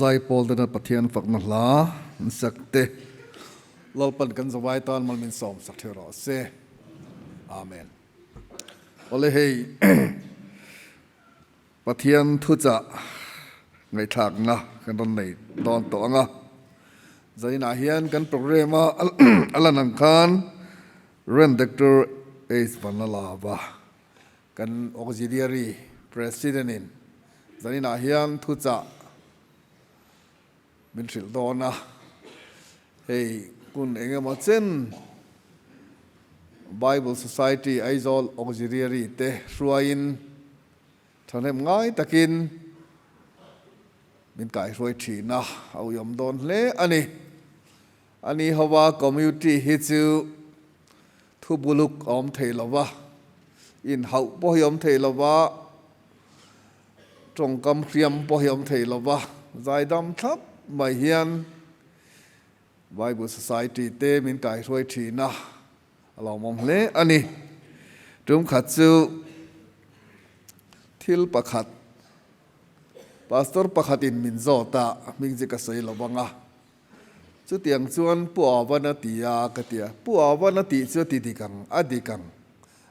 Zaipawl tena Pathian fakna hla an sak te Lalpan kan zavai tan mal min sawm sak theuh rawh se. Amen. Awle hei Pathian thuchah ngaihthlakna kan rawn nei dawn tawh ang a. Zainah hian kan programme a a lan ang khan Rev. Doctor H. Vanlalava kan Auxiliary President in zaninah hian thuchah Min hrilh dawn a, hei hun eng emaw chen Bible Society Aizawl Auxiliary te hruaiin thahnem ngai takin min kaihruai thin a, a uiawm dawn hle a ni. Ani hova community hi chu thu buluk a awm thei lo va, inhauh pawh hi a awm thei lo va, Tawngkam hriam pawh hi a awm thei lo va, zaidam thlap mai hian Bible Society te min kaihruai thin a, a lawmawm hle a ni. Tum khat chu thil pakhat Pastor pakhatin min zawt a, hming chu ka sawi lo vang a, chutiang chuan Pu Avan a ti a ka ti a, Pu Avan a tih chu a ti dik ang, a dik ang.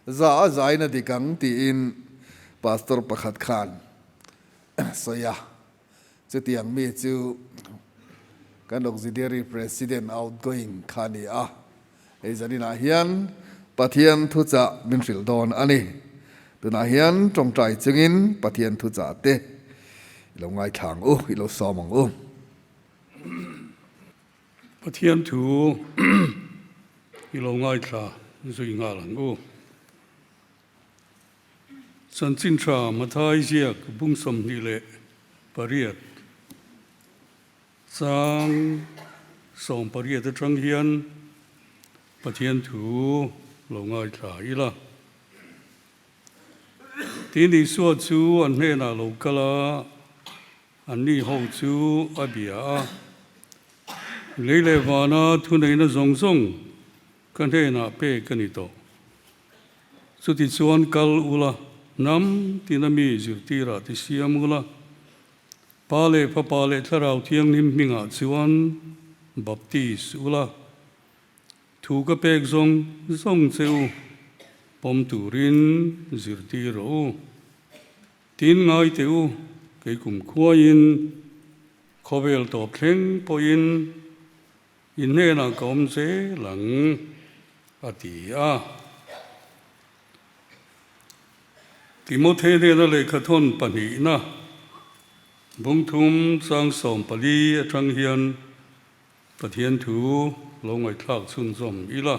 Za a zain a dik ang tiin pastor pakhat khan sawi a, chutiang mi chu kan auxiliary president outgoing kha a ni a, hei zaninah hian Pathian thuchah min hrilh dawn a ni. Tunah hian tawngtai chungin Pathian thuchah te i lo ngaithla ang u, i lo sawm ang u. Pathian thu i lo ngaithla zui nghal ang u. Chanchin tha Mathai ziak bung 28 chang 18 atang hian Pathian thu lo ngaithla ila. Tin Isua chu an hnenah lo kal a. Anni ho chu a bia a, Lei leh vana thuneihna zawng zawng ka hnenah pek a ni tawh. Chutichuan kal ula, hnam tina mi zirtirah ti siam ula, Pa leh Fapa leh Thlarau Thianghlim hmingah chuan baptis ula, thu ka pek zawng zawng che u pawm turin zirtir rawh u. Tin ngai teh u, kei kum khuaiin khawvel tawp thleng pawhin i hnenah ka awm zel ang, a ti a. Timothe hnena lehkhathawn pahnihna bungthum chang 14 atang hian Pathian thu lo ngaihthlak chhunzawm ila.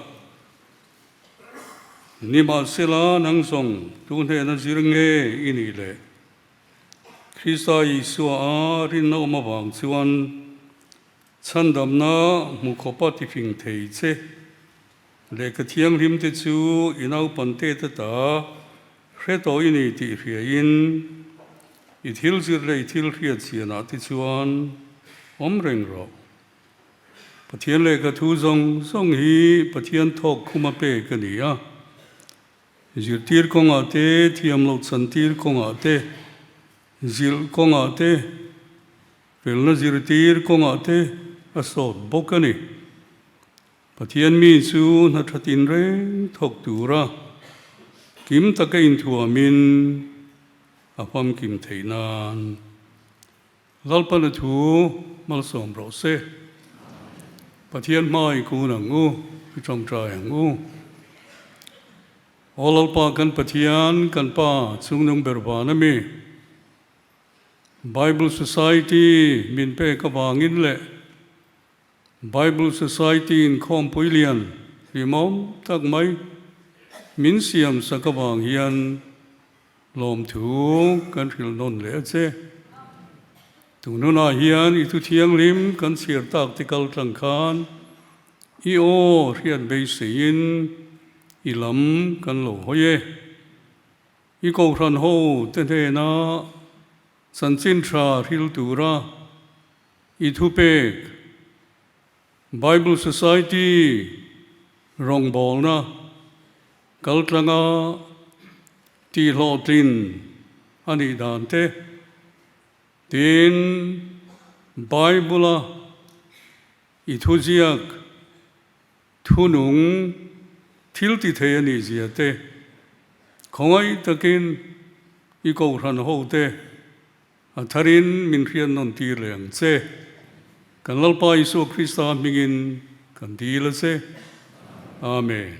Nimahsela nang zawng tu hnena zir nge i nih le? Krista Isua a rinna awm avang chuan chhandamna hmu khawpa tifing thei che lehkha thianghlim te chu i naupang te ta hre tawh i ni tih hriain i thil zir leh i thil hriat chianah te chuan awm reng rawh. Pathian lehkha thu zawng zawng hi Pathian thawk khuma pek a ni a. Zirtir kawngah te, thiam loh chantir kawngah te, zilh kawngah te, felna zirtir kawngah te a sawt bawk a ni. Pathian mi chu hna tha tinreng thawk tura kim taka inthuamin a famkim theih nan Lalpana thu. malsawm rawh se. Pathian hmai kun ang u, i tawngtai ang u. Aw Lalpa kan Pathian, kan Pa chungnung ber van a mi. Bible Society min pek avangin leh Bible Society inkhawmpui lian hlimawm tak mai min siam sak avang hian lawmthu kan hrilh nawn leh a che. Tun hunah hian i thu thianghlim kan chhiar tak te kal tlang khan i aw hriat beiseiin i lam kan lo hawi e. I kohhran ho te hnena chanchin tha hril tura i thupek Bible Society rawngbawlna kaltlanga tihhlawhtlin a nih dan te, Tin, Bible-a i thuziak thunung thil ti thei a nih zia te, khawngaih takin i kohhran hote a tharin min hriat nawn tir leh ang che. Kan Lalpa Isua Krista hmingin kan dil a che. Amen.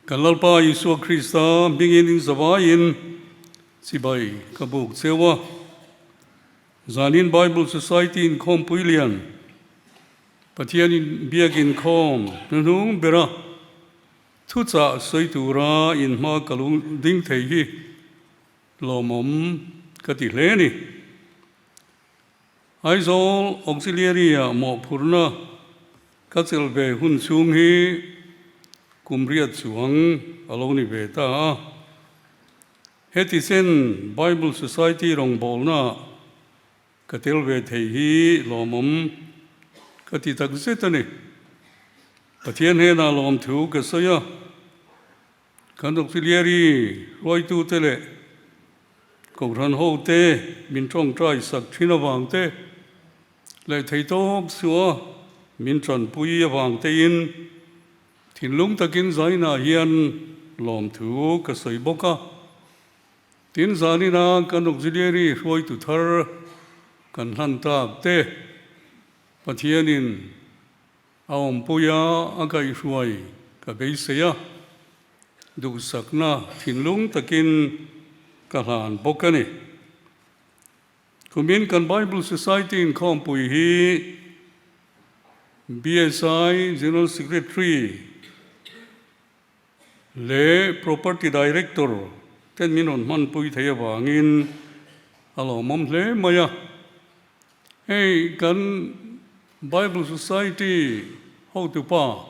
Kan Lalpa Isua Krista hmingin in zavaiin chibai ka buk cheu a. Zanin Bible Society inkhawmpui lian Pathian in biak inkhawm hnuhnung bera thuchah sawi tura inhma ka lu ding thei hi lawmawm ka ti hle a ni. Aizawl Auxiliary-ah mawhphurhna ka chelh ve hun chhung hi kum riat chuang a lo ni ve ta a. Heti chen Bible Society rawngbawlnaah ka tel ve thei hi lawmawm ka ti tak zet a ni. Pathian hnenah lawmthu ka sawi a. Kan auxiliary hruaitute leh Kohhran hote min tawngtai sak thin avang te leh theitawp chhuah min tanpui avang tein thinlung takin zainah hian lawmthu ka sawi bawk a. Tin, zanina kan auxiliary hruaitu thar kan hlan tak te Pathianin A awmpuia a kaihhruai ka beisei a, duhsakna thinlung takin ka hlan bawk a ni. Kumin kan Bible Society inkhawmpui hi BSI General Secretary leh Property Director ten min rawn hmanpui thei avangin a lawmawm hle mai a. Hei kan Bible Society hotupa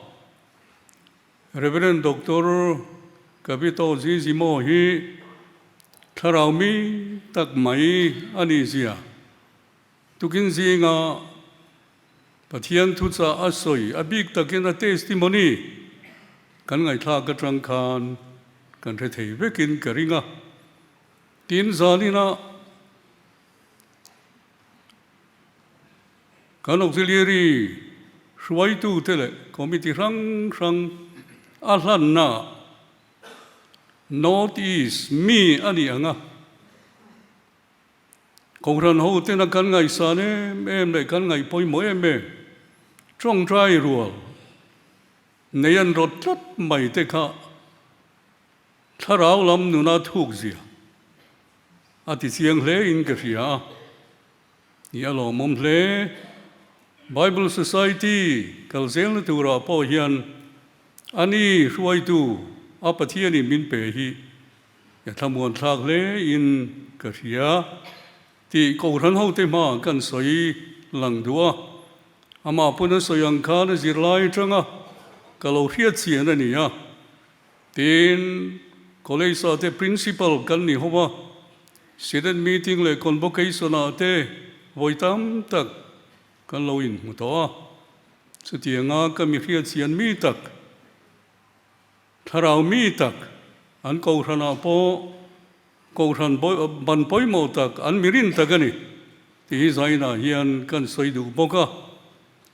Rev. Doctor Kabito Zizimo hi thlarau mi tak mai a nih zia tukin zinga Pathian thuchah a sawi a bik takin a testimony kan ngaihthlak atang khan kan hre thei vekin ka ring a. Tin zaninah Kan auxiliary hruaitute leh committee hrang hrang a hlanna North East mi a nih ang a, Kohhran hotena kan ngaihsan em em leh kan ngaih pawimawh em em tawngtai rual nei an rawt tlat mai te kha Thlarau lam nuna thuk zia a ti chiang hle in ka hria a, i a lawmawm hle. Bible Society kal zelna turah pawh hian a ni hruaitu a Pathianin min pe hi ka thlamuan thlak hle in ka hria tih Kohhran hote hma kan sawi lang duh a, amah pawn a sawi ang khan a zirlai atanga ka lo hriat chian a ni a. Tin, College ah te Principal kan ni ho a, Student meeting leh Convocation ah te vawi tam tak kan lo inhmu tawh a. Chutianga ka mi hriatchian mi tak, thlarau mi tak, an kohhran ah pawh kohhran ban pawimawh tak, an mi rin tak a ni tih hi zainah hian kan sawi duh bawk a.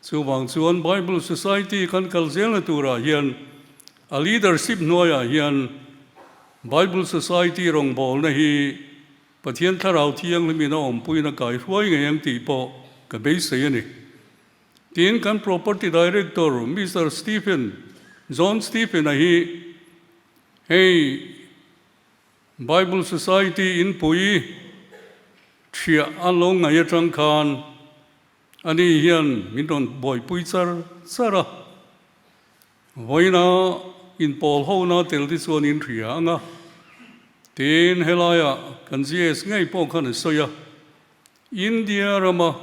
Chuvang chuan Bible Society kan kal zelna turah hian a leadership hnuaiah hian Bible Society rawngbawlna hi Pathian Thlarau Thianghlimin a awmpuiin a kaihruai ngei ang tih pawh ka beisei a ni. Tin, kan Property Director Mister Stephen John Stephen-a hi hei Bible Society inpui thiah an lo ngaih atang khan ani hian min rawn buaipui char char a. Vawiina inpawl hona tel te chuan in hria ang a, tin helaiah kan GS ngei pawh khan a sawi a, India rama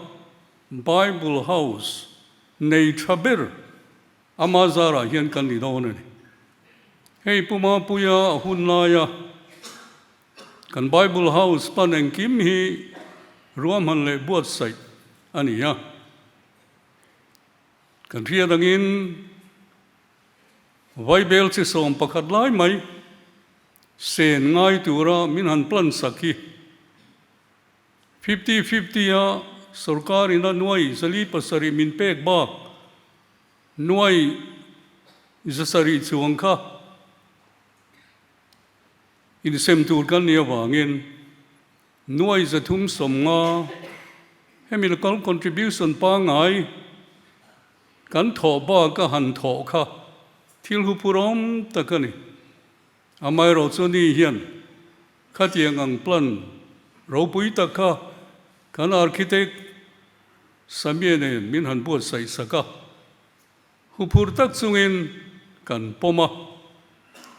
Bible House nei tha ber Ama zarah hian kan ni dawn a ni. Hei Pu Mapuia a hun laia kan Bible House pan engkim hi ruahman leh buatsaih a ni a. Kan hriat angin Vaibel chi 11 lai mai sen ngai tura min han plan sak hi 50-50 a sorkar ina nuai 407 min pek bak Nuai 700 chuang kha insem tur kan nih avangin nuai 350 hemi local contribution pangngai kan thawh bak a han thawh kha thil huphurhawm tak a ni. Amaherawh chu ni hian khatiang ang plan ropui tak kha kan architect Samia nen min han buatsaih sak a, huphur tak chungin kan pawm a.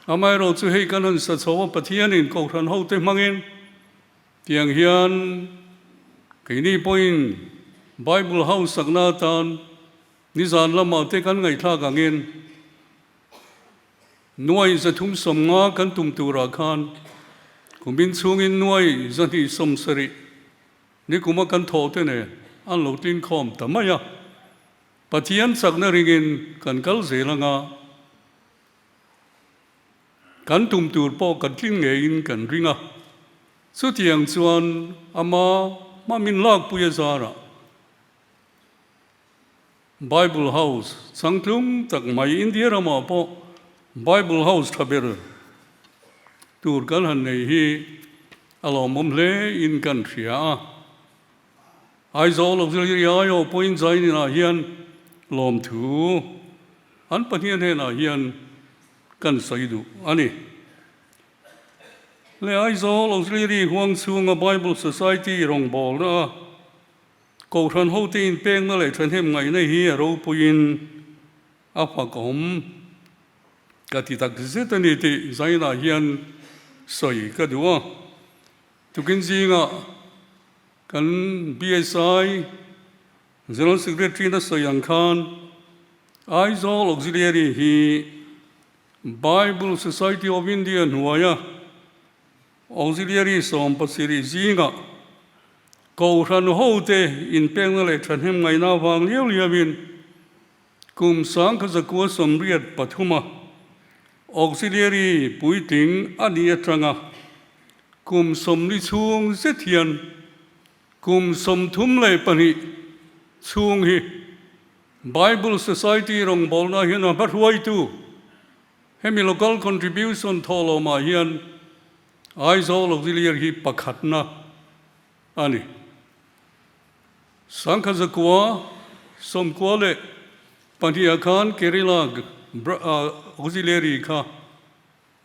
Amaherawh chu hei kan han sa chho a, Pathianin Kohhran hote hmangin tiang hian keini pawhin Bible House sakna atan nizan lamah te kan ngaihthlak angin Nuai 350 kan tum turah khan kumin chhungin nuai 270 Nikuma kan thawh te nen an lo tlinkhawm ta mai a, Pathian chakna ringin kan kal zel anga, kan tum tur pawh kan tling ngeiin kan ring a. Chutiang chuan ama hma min lakpui a zarah Bible House changtlung tak mai India ramah pawh Bible House tha ber tur kan han nei hi a lawmawm hle in kan hria a. Aizawl Auxiliary aiawh pawhin Zainin ah hian lawmthu an pahnih hnenah hian kan sawi duh a ni. Le Aizawl Auxiliary huang chhunga Bible Society rawngbawlna a Kohhran hote inpekna leh thahnem ngaihna hi a ropuiin a fakawm ka ti tak zet a ni tih Zainah hian sawi ka duh a. Tukin zingah kan BSI General Secretary-in a sawi ang khan Aizawl Auxiliary hi Bible Society of India hnuaia Auxiliary 17 zingah Kohhran hote inpekna leh thahnem ngaihna avang liau liauin kum 1983-a Auxiliary puitling a nih atanga kum 40 chhung zet hian kum 32 chhung hi Bible Society rawngbawlna hian a hmahruaitu Hemi local contribution thawhlawmah hian Aizawl Auxiliary hi pakhatna a ni. 1992 khan Kerala Auxiliary kha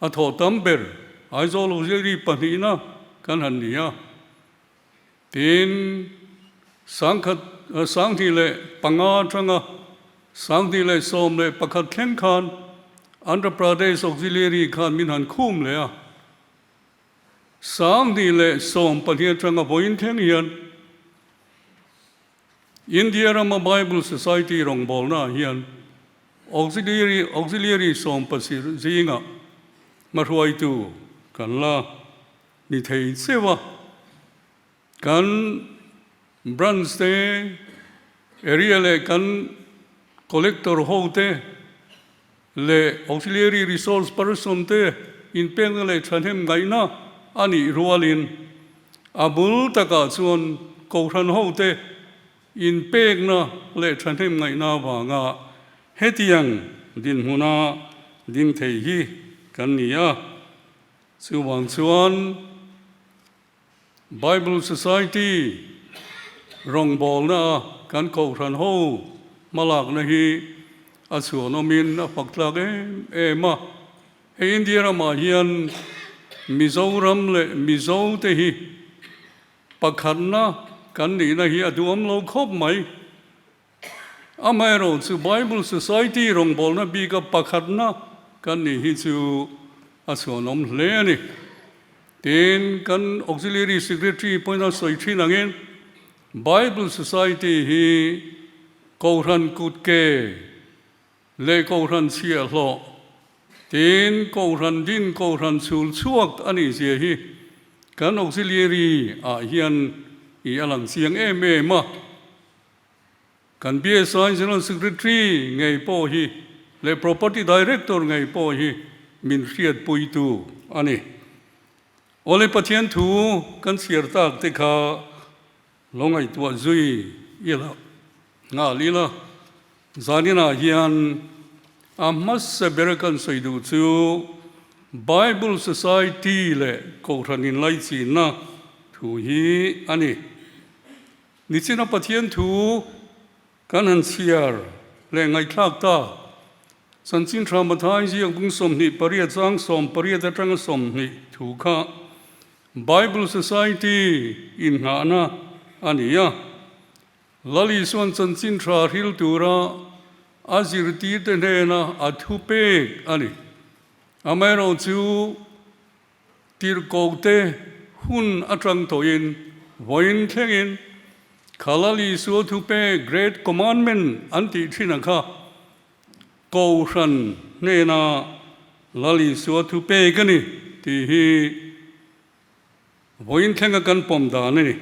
a thawh tam ber Aizawl Auxiliary pahnihna kan han ni a. Tin, 2005 atanga 2011 thleng khan Andhra Pradesh Auxiliary khan min han khum leh a. 2014 atanga vawiin thleng hian India rama Bible Society rawngbawlnaah hian Auxiliary Auxiliary 17 zingah hmahruaitu kan la Ni thei cheu a, kan branch te, area leh kan collector ho te leh auxiliary resource person te inpekna leh thahnem ngaihna a nih rualin a bul takah chuan kohhran ho te inpekna leh thahnem ngaihna avanga hetiang dinhmuna ding thei hi kan ni a. Chuvang chuan Bible Society rawngbawlna a kan kohhran ho hmalakna hi a chhuanawmin a fak tlak em em a. Hei India ramah hian Mizoram leh Mizo te hi pakhatna kan nihna hi a duhawm lo khawp mai. Amaherawh chu Bible Society rawngbawlna bika pakhatna kan nih hi chu a chhuanawm hle a ni. Tin, kan Auxiliary Secretary pawhin a sawi thin angin Bible Society hi Kohhran kutke leh Kohhran chhiahhlawh, tin Kohhran din Kohhran chhul chhuak a nih zia hi kan Auxiliary ah hian i a lang chiang em em a. Kan BSI General Secretary ngei pawh hi leh Property Director ngei pawh hi min hriatpuitu a ni. Awle Pathian thu kan chhiar tak te kha lo ngaihtuah zui ila nghal ila. Zaninah hian a hmasa ber kan sawi duh chu Bible Society leh Kohhran inlaichinna thu hi a ni. Nichina Pathian thu kan han chhiar leh ngaihthlak ta. Chanchin Tha Mathai ziak bung 28 chang 18 atanga 20 thu kha Bible Society innghahna a ni a. Lal Isuan Chanchin Tha hril tura a zirtirte hnena a thu pek a ni. Amaherawhchu Tirhkohte hun atang tawhin vawiin thlengin Khalal Isua thupe Great Commandment an tih thin ang kha Kohhran hnena Lal Isua thupe ka ni tih hi vawiin thlenga kan pawm dan a ni.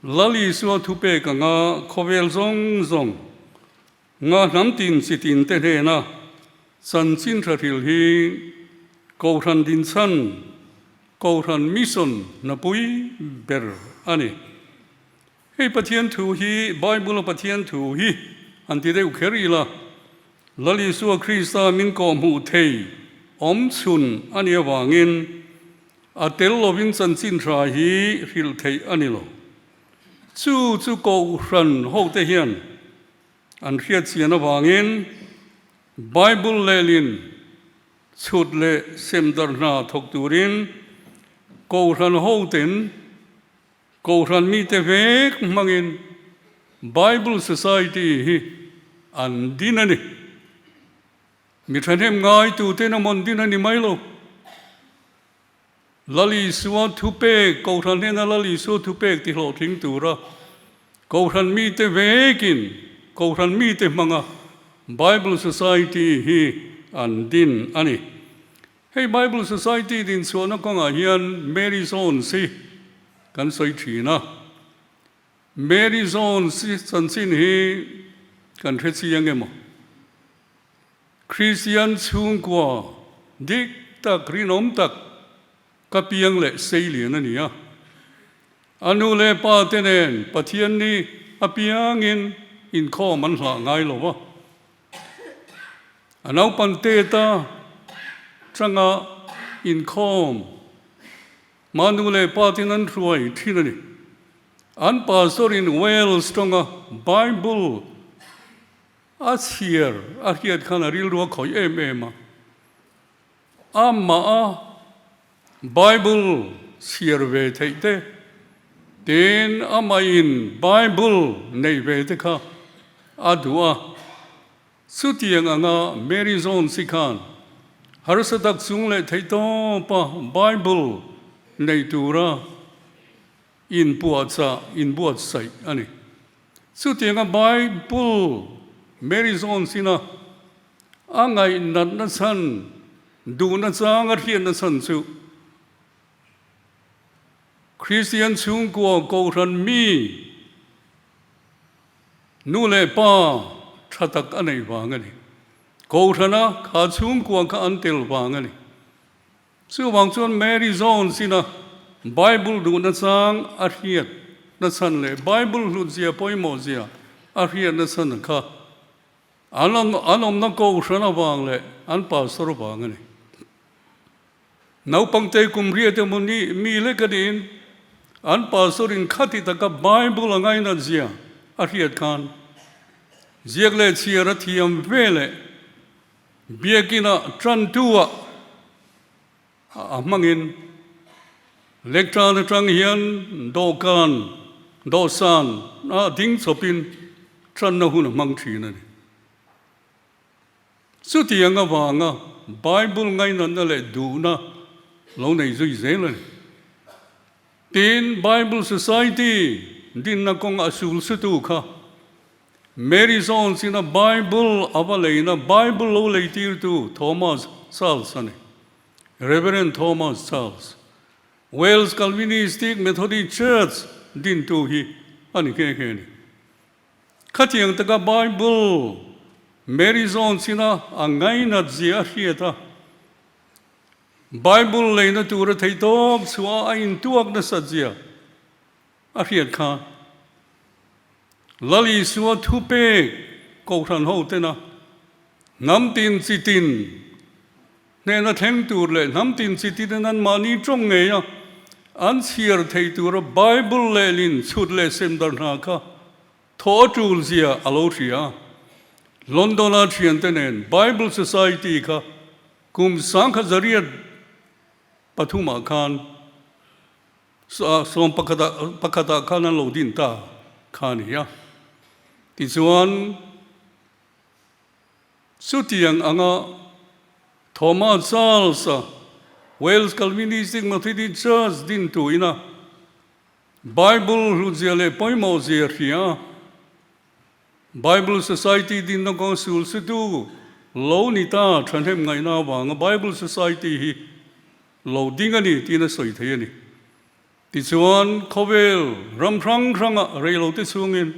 Lal Isua thupe ka nga khawvel zawng zawng Nga hnam tin chi tin te hnena chanchin tha hril hi Kohhran dinchhan, Kohhran mission hnapui ber a ni. Hei Pathian thu hi, Bible-a Pathian thu hi an ti deuh kher ila, Lal Isua Krista min kawhhmuh thei awm chhun a nih avangin a tel lovin chanchin tha hi hrilh theih a ni lo. Chu chu Kohhran hote hian An hriatchian avangin Bible lehlin chhut leh semdarh hna thawk turin Kohhran hoten Kohhran mite vek hmangin Bible Society hi an din a ni. Mi thahnem ngaituten a mawn din a ni mai lo. Lal Isua thupek, Kohhran hnena Lal Isua thupek ti hlawhtling tura Kohhran mite vekin Kohhran mite hmanga Bible Society hi an din a ni. Hei Bible Society din chhuahna kawngah hian Mary Jones hi kan sawi thin a. Mary Jones hi chanchin hi kan hre chiang emaw? Kristian chhungkua dik tak, rinawm tak ka piang leh seilian a ni a. A nu leh pa te nen Pathian ni apiangin inkhawm an hlah ngai lo va. A naupan teta tanga inkhawm ma nu leh pa ten an hruai thin a ni. An pastor in Wales tawnga Bible A chhiar a hriat khan a rilru a khawih em em a. Amah a Bible chhiar ve theih te, tin amahin Bible neih ve te kha a duh a. Chutiang anga Mary Jones hi khan harsa tak chung leh theih tawpa Bible nei tura inpuahchah, inbuatsaih a ni. Chutianga Bible Mary Jones ina a ngaihnatna chhan, duhna chang a hriatna chhan chu Kristian chhungkua Kohhran mi nu leh pa tha tak a neih vang a ni. Kohhrana kha chhungkua kha an tel vang a ni. Chuvang chuan Mary Jones ina Bible duhna chang a hriat na chhan leh Bible hlutzia pawimawhzia a hriat na chhan kha an an awmna kohhran avang leh an pastor vang a ni. Naupangte kum riat emaw ni mi lek a niin an pastor in khati taka Bible a ngainat zia a hriat khan ziak leh chhiar a thiam ve leh biakina tantu ah a hmangin lectern atang hian dawhkan dawhsan ah ding chawpin tanna hun a hmang thin a ni. Chutiang avanga Bible ngainatna leh duhna lo nei zui zel a ni. Tin, Bible Society dinna kawnga a sul sutu kha Mary Jones ina Bible a va leina Bible lo leitirtu Thomas Charles a ni, Reverend Thomas Charles. Wales Calvinistic Methodist Church dintu hi a ni nghe nghe a ni. Khatiang taka Bible Mary Jones ina a ngainat zia a hriat a, Bible leina tura theihtawp chhuah a intuak nasat zia a hriat kha Lal Isua thupek Kohhran ho tena hnam tin chi tin hnena thleng tur leh hnam tin chi tin an mahni tawng ngei a, an chhiar thei tura Bible lehlin chhut leh sem dar hna kha thaw a tul zia a lo hria. London-a thiante nen Bible Society kha kum 1803 ah khan 11 ah khan an lo din ta kha a ni a. Tichuan. Chutiang anga Thomas Charles-a Wales Calvinistic Methodist Church dintu ina Bible hlutzia leh pawimawhzia hria Bible Society dinna kawng sul sutu lo ni ta thahnem ngaihna avanga Bible Society hi lo ding a ni tiin a sawi thei a ni. Tichuan, khawvel ram hrang hranga reilote chhungin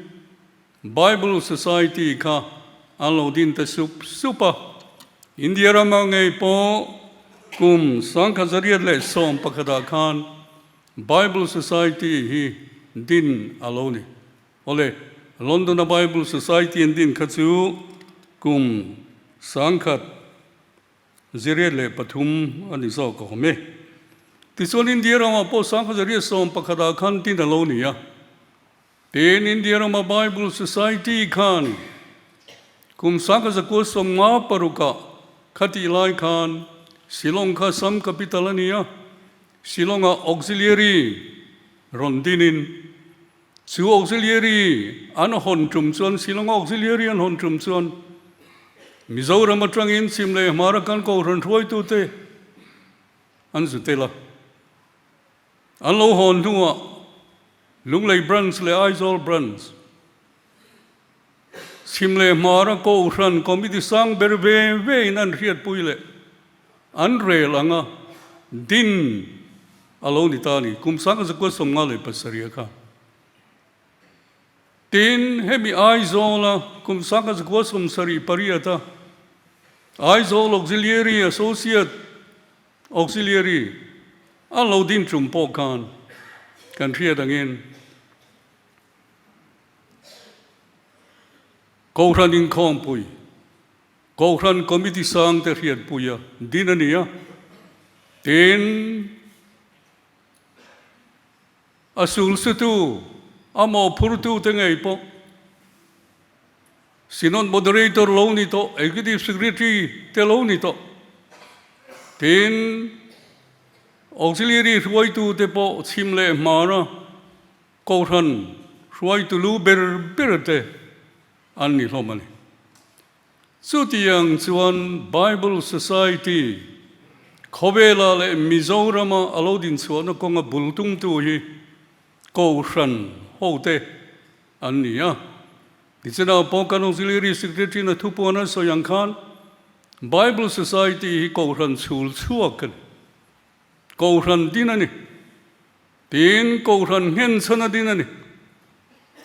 Bible Society kha an lo din ta sup sup a. India rama ngei pawh kum 1911 ah khan Bible Society hi din a lo ni. Awle, London-a Bible Society an din kha chu kum 1903 a ni zawk a awm e. Tichuan India ramah pawh 1911 ah khan tin a lo ni a. Tin, India rama Bible Society khan kum 1956 ah khatih lai khan Shillong kha Assam capital a ni a, Shillong-ah Auxiliary rawn dinin chu Auxiliary an hawn tum chuan Shillong Auxiliary an hawn tum chuan Mizoram atangin chhim leh hmara kan Kohhran hruaitute an zu tel a. An lo hawn hnuah Lunglei Branch leh Aizawl Branch, chhim leh hmara Kohhran Committee sang ber ve ve in an hriatpui leh an rel anga din a lo ni ta a ni, kum 1957 kha. Tin, hemi Aizawla kum 1978 a Aizawl Auxiliary Associate Auxiliary a lo din tum pawh khan kan hriat angin Kohhran inkhawmpui, Kohhran Committee sang te hriatpui a din a ni a, tin a sulsutu, a mawhphurtu te ngei pawh Synod Moderator lo ni tawh, Executive Secretary te lo ni tawh. Tin, Auxiliary hruaitu te pawh chhim leh hmara Kohhran hruaitu lu ber ber te an ni hlawm a ni. Chutiang chuan Bible Society khawvela leh Mizorama a lo dinchhuahna kawnga bul tumtu hi Kohhran hote an ni a. Tichena pawh kan Auxiliary Secretary na thupuan an sawi ang khan Bible Society hi Kohhran chhul chhuak a ni. Kohhran din a ni. Tin, Kohhran nghen chhan a din a ni.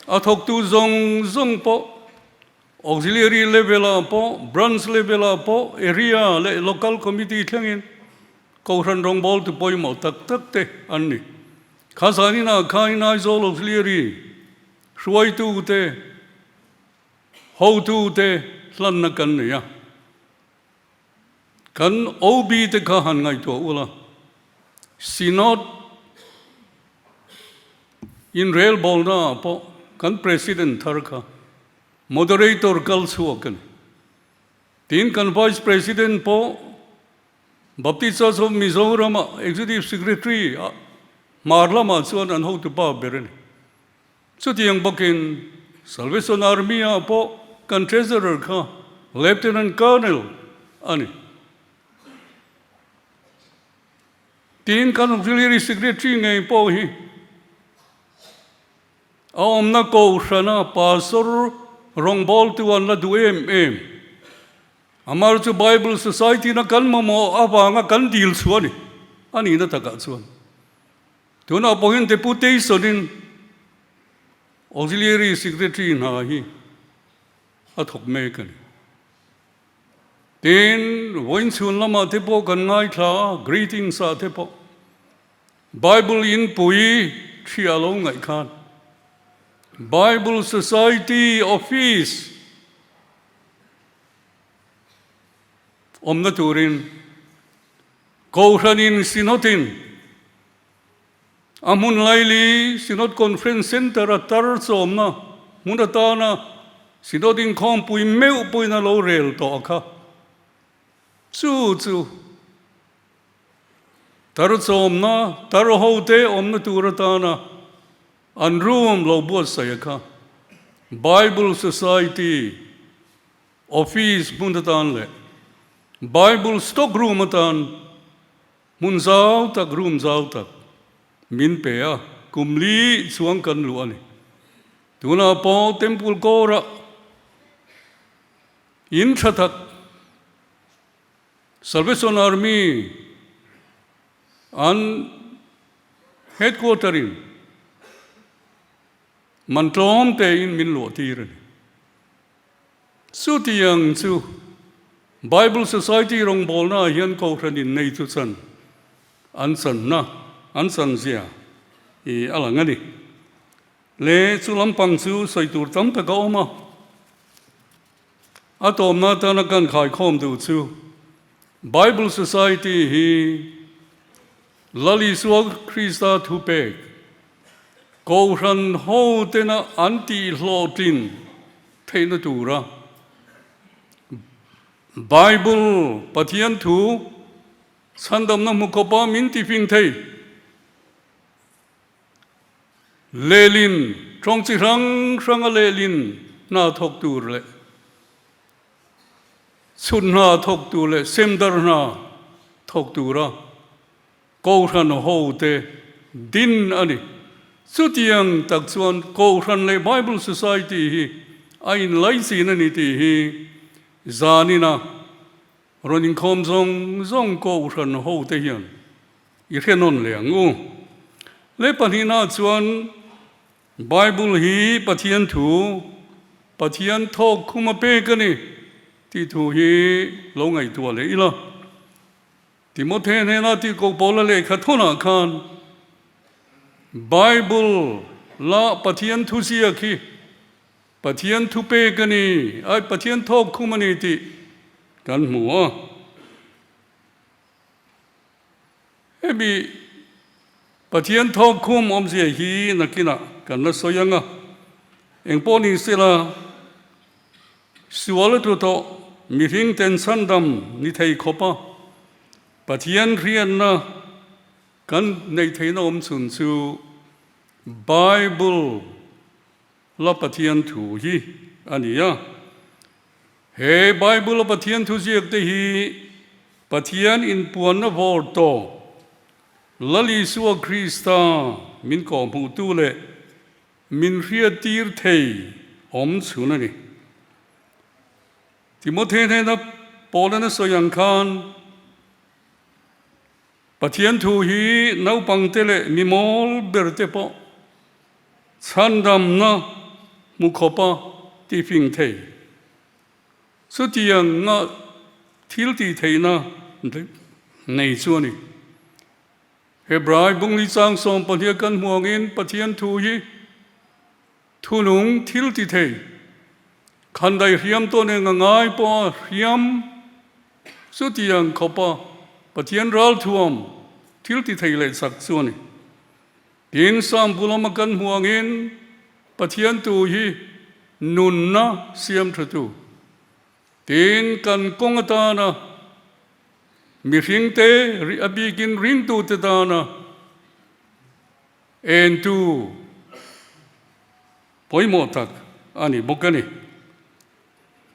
A thawktu zawng zawng pawh Auxiliary level ah pawh, Branch level ah pawh, Area leh Local Committee thlengin Kohhran rawngbawltu pawimawh tak tak te an ni. Kha zaninah khan Aizawl Auxiliary hruaitute, hotute hlanna kan nei a. Kan OB te kha han ngaihtuah ula. Synod inrelbawlnaah pawh kan President thar kha Moderator kal chhuak a ni. Tin, kan Vice President pawh Baptist Church of Mizoram-a Executive Secretary ah hmar lamah chuan an hotupa ber a ni. Chutiang bawkin Salvation Army-ah pawh kan Treasurer kha Lieutenant Colonel a ni. Tin, kan Auxiliary Secretary ngei pawh hi a awmna Kohhrana Pastor rawngbawltu an la duh em em. Amar chu Bible Society-na kan mamawh avanga kan dil chhuah a ni, a nihna takah chuan. Tunah pawhin Deputation-in Auxiliary Secretary hna hi a thawk mek a ni. Tin, vawiin chhun lamah te pawh kan ngaithla a, greetings-ah te pawh Bible inpui thria lo ngaih khan Bible Society Office awmna turin Kohhranin Synod-in a hmun laili Synod Conference Centre-a tar chawmna hmun atana Synod inkhawmpui meuh pawhin a lo rel tawh a kha. Chu chu tar chawmna, tar hote awmna tur atana an room lo buatsaih a kha. Bible Society Office hmun atan leh Bible stock room atan hmun zau tak, room zau tak min pe a, kum li chuang kan luh a ni. Tunah pawh Temple kawrah in tha tak Salvation Army an headquarter in man tlawm tein min luah tir a ni. Chutiang chu Bible Society rawngbawlnaah hian Kohhran innei chu chan an channa, an chanzia i a lang a ni. Le chu lampang chu sawi tur tam tak a awm a, a tawmna atana kan khaikhawm duh chu Bible Society hi Lal Isua Krista thupek Kohhran hotena an tihhlawhtlin theihna tura Bible, Pathian thu, chhandamna hmu khawpa min tifing thei lehlin, tawng chi hrang hranga lehlin hna thawk tur leh chhut hna thawk tur leh semdar hna thawk tura Kohhran hote din a ni. Chutiang tak chuan Kohhran leh Bible Society hi a inlaichin a ni tih hi zanina rawn inkhawm zawng zawng Kohhran hote hian i hre nawn leh ang u. Leh pahnihnaah chuan Bible hi Pathian thu, Pathian thawk khum a pek a ni tih thu hi lo ngaihtuah leh ila. Timothy hnena tih ko Paula lehkha thawnah khan Bible la Pathian thu ziak hi Pathian thu pek a ni, ai Pathian thawk khum a ni tih kan hmu a. Hemi Pathian thawk khum awmzia hi nakinah kan la sawi ang a, engpawh ni sela Sual a tlu tawh, mihring ten chhandam ni thei khawpa Pathian hriatna kan neih theihna awm chhun chu Bible la Pathian thu hi a ni a. He Bible a Pathian thu ziak te hi Pathian inpuanna vawr tawh Lal Isua Krista min kawhhmuhtu leh Min hriattir thei awm chhun a ni. Timothy hnena Paula'n a sawi ang khan, Pathian thu hi naupangte leh mi mawl berte pawh chhandamna hmu khawpa tifing thei. Chutianga thil tih theihna nei chu a ni. Hebrai bungli chang 12 kan hmu angin Pathian thu hi thunung thil ti thei, khandai hriam tawn eng a ngai pawha hriam chutiang khawpa Pathian ralthuam. thil ti thei leh chak chu a ni. Tin, Psalm bu lama kan hmuh angin Pathian tu hi nunna siam thatu, tin kan kawng atana mihringte a bikin ringtute tana entu pawimawh tak a ni bawk a ni.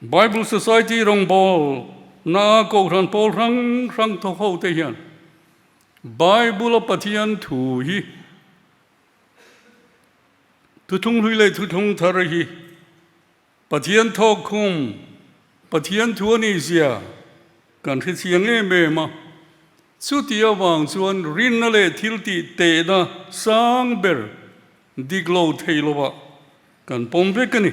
Bible Society rawngbawlna Kohhran pawl hrang hrang thawk ho te hian Bible a Pathian thu hi thuthlung hlui leh thuthlung thar hi Pathian thawk khum, Pathian thu a nih zia kan hre chiang em em a. Chuti avang chuan rinna leh thil tih tehna sang ber dik lo thei lovah kan pawm vek a ni.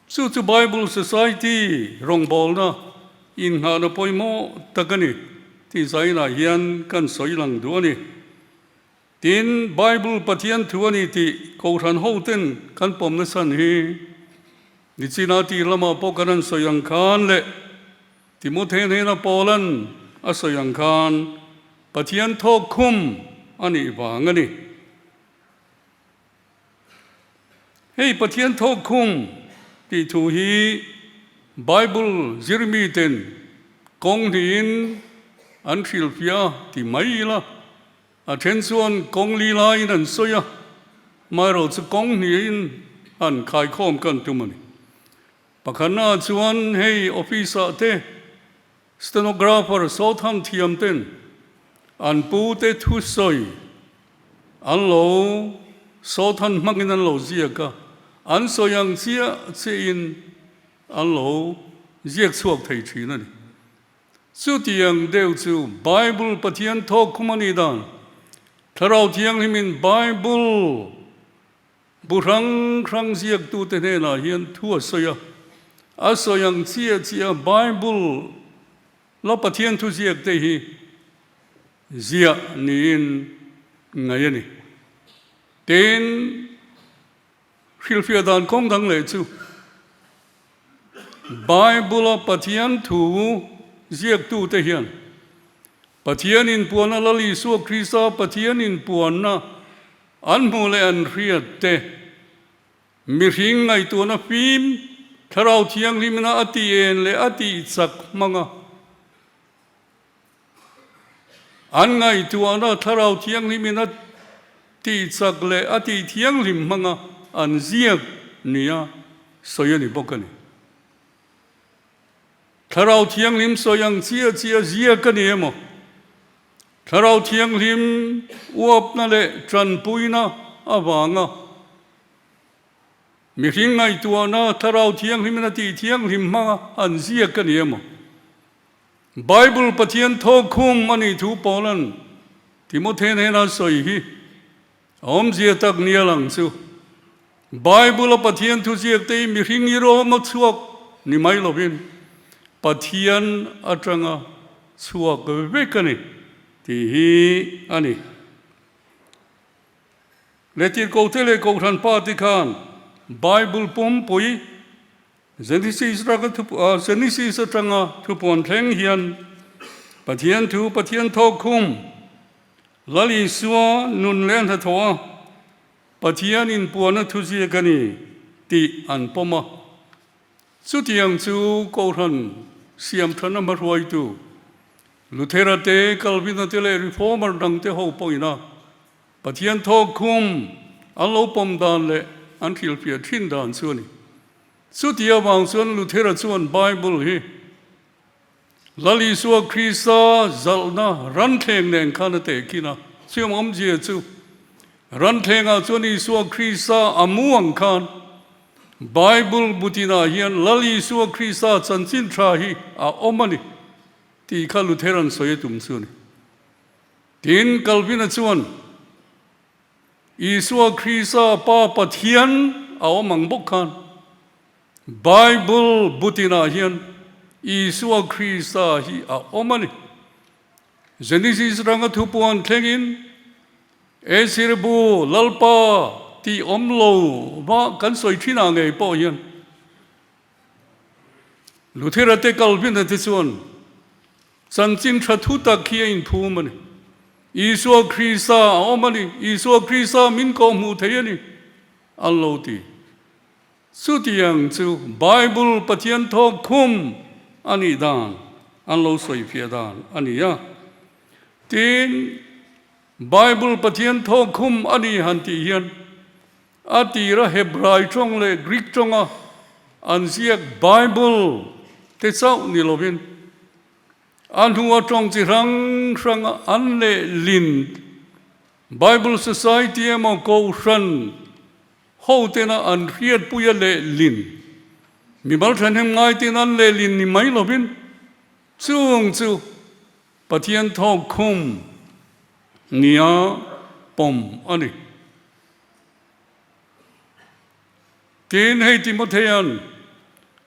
Chu chu Bible Society rawngbawlna innghahna pawimawh tak a ni tih zainah hian kan sawi lang duh a ni. Tin, Bible Pathian thu a ni tih Kohhran hoten kan pawm nasan hi Nichina tih lamah pawh kan han sawi ang khan leh Timothy hnena Paulan a sawi ang khan Pathian thawk khum a nih vang a ni. Hei Pathian thawk khum tih thu hi Bible zirmiten kawng hnihin an hrilhfiah a ti mai ila, a then chuan kawng li laiin an sawi a, amaherawh chu kawng hnihin an khaikhawm kan tum a ni. Pakhatnaah chuan hei office ah te Stenographer Sawtham thiam ten an pu te thusawi an lo Sawthan hmangin an lo ziak a, an sawi ang chiah chiahin an lo ziak chhuak thei thin a ni. Chutiang deuh chu Bible Pathian thawk khum a nih dan, Thlarau Thianghlimin Bible Bu hrang hrang ziaktute hnenah hian thu a sawi a, a sawi ang chiah chiah a Bible la Pathian thu ziakte hi ziah niin ngaih a ni. Tin, hrilhfiah dan kawng dang leh chu Bible-a Pathian thu ziaktute hian Pathian inpuanna Lal Isua Krista Pathian inpuanna An hmuh leh an hriat te, mihring ngaihtuahna fim, Thlarau Thianghlimna a tih en leh a tih chak hmang a. An ngaihtuahna Thlarau Thianghlimin a tih chak leh a tih thianghlim hmang a an ziak nia sawi a ni bawk a ni. Thlarau Thianghlim sawi ang chiah chiah ziak a ni emaw? Thlarau Thianghlim uapna leh tanpuina avanga mihring ngaihtuahna Thlarau Thianghlimin a tih thianghlim hmanga an ziak a ni emaw? Bible Pathian thawkkhum a nih thu Paulan Timothy hnena sawi hi a awmzia tak nia lang chu Bible-a Pathian thuziak te hi mihring i rawma chhuak ni mai lovin Pathian atanga chhuak vek a ni tih hi a ni. Lehtirhkohte leh Kohhran pa te khan Bible pumpui Genesis Genesis atanga thupuan thleng hian Pathian thu Pathian thawkkhum Lal Isua nun leh hnathawh a Pathian inpuanna thuziak a ni tih an pawm a. Chutiang chu Kohhran siamthana hmahruaitu Luthera te, Calvin-a te leh Reformer dangte ho pawhin a Pathian thawkkhum an lo pawm dan leh an hrilhfiah thin dan chu a ni. Chuti avang chuan Luthera chuan Bible hi Lal Isua Krista zalhna ranthleng nen khan a tehkhin a, chhiam awmzia chu ranthlengah chuan Isua Krista a mu ang khan Bible butinah hian Lal Isua Krista chanchin tha hi a awm a ni tih kha Lutheran sawi a tum chu a ni. Tin, Calvin-a chuan Isua Krista Pa Pathian a awm ang bawk khan Bible butinah hian Isua Krista hi a awm a ni. Genesis ranga thupuan thlengin Esirbu Lalpa tih awm lo va kan sawi thinah ngei pawh hian Luthera te Calvin-a te chuan chanchin tha thu tak hi a inphum a ni. Isua Krista a awm a ni, Isua Krista min kawhhmuh thei a ni, an lo ti. Chutiang chu Bible Pathian thawk khum a nih dan an lo sawifiah dan a ni a. Tin, Bible Pathian thawk khum a ni han tih hian a tira Hebrai tawng leh Greek tawnga an ziak Bible te chauh ni lovin a hnua tawng chi hrang hranga an lehlin Bible Society emaw Kohhran Ho tena an hriatpuia lehlin, mimal thahnem ngai tena an lehlin ni mai lovin, chung chu Pathian thawk khum nia pawm a ni. Tin, hei Timothea'n,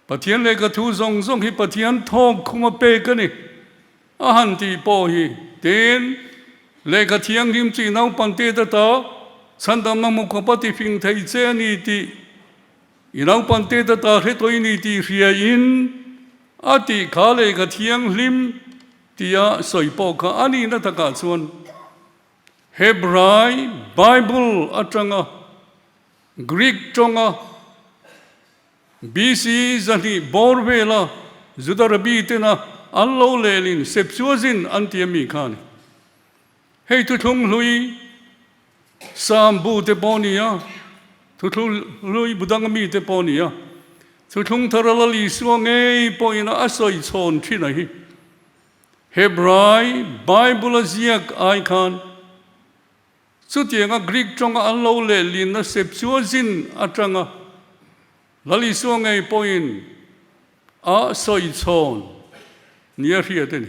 Pathian lehkha thu zawng zawng hi Pathian thawk khuma pek a ni, a han tih pawh hi tin, lehkha thianghlim chi naupang te ta ta chhandamna hmu khawpa ti fing thei che a ni tih i naupang te ta ta hre tawh i ni tih hria in a tih kha lehkha thianghlim tia sawi pawh kha a nihna takah chuan Hebrai Bible atanga Greek tawnga BC 200 bawr vela Juda Rabbi tena an lo lehlin Septuagint an ti ami kha a ni. Hei thuthlung hlui Psalm bu te pawh a ni a, thuthlung hlui bu dang ami te pawh a ni a, thuthlung thar a Lal Isua ngei pawhin a sawi chhawn thin a hi. Hebrai Bible a ziak ai khan Chutianga Greek tawnga an lo lehlinna Septuagint atanga Lal Isua ngei pawhin a sawi chhawn nia hriat a ni.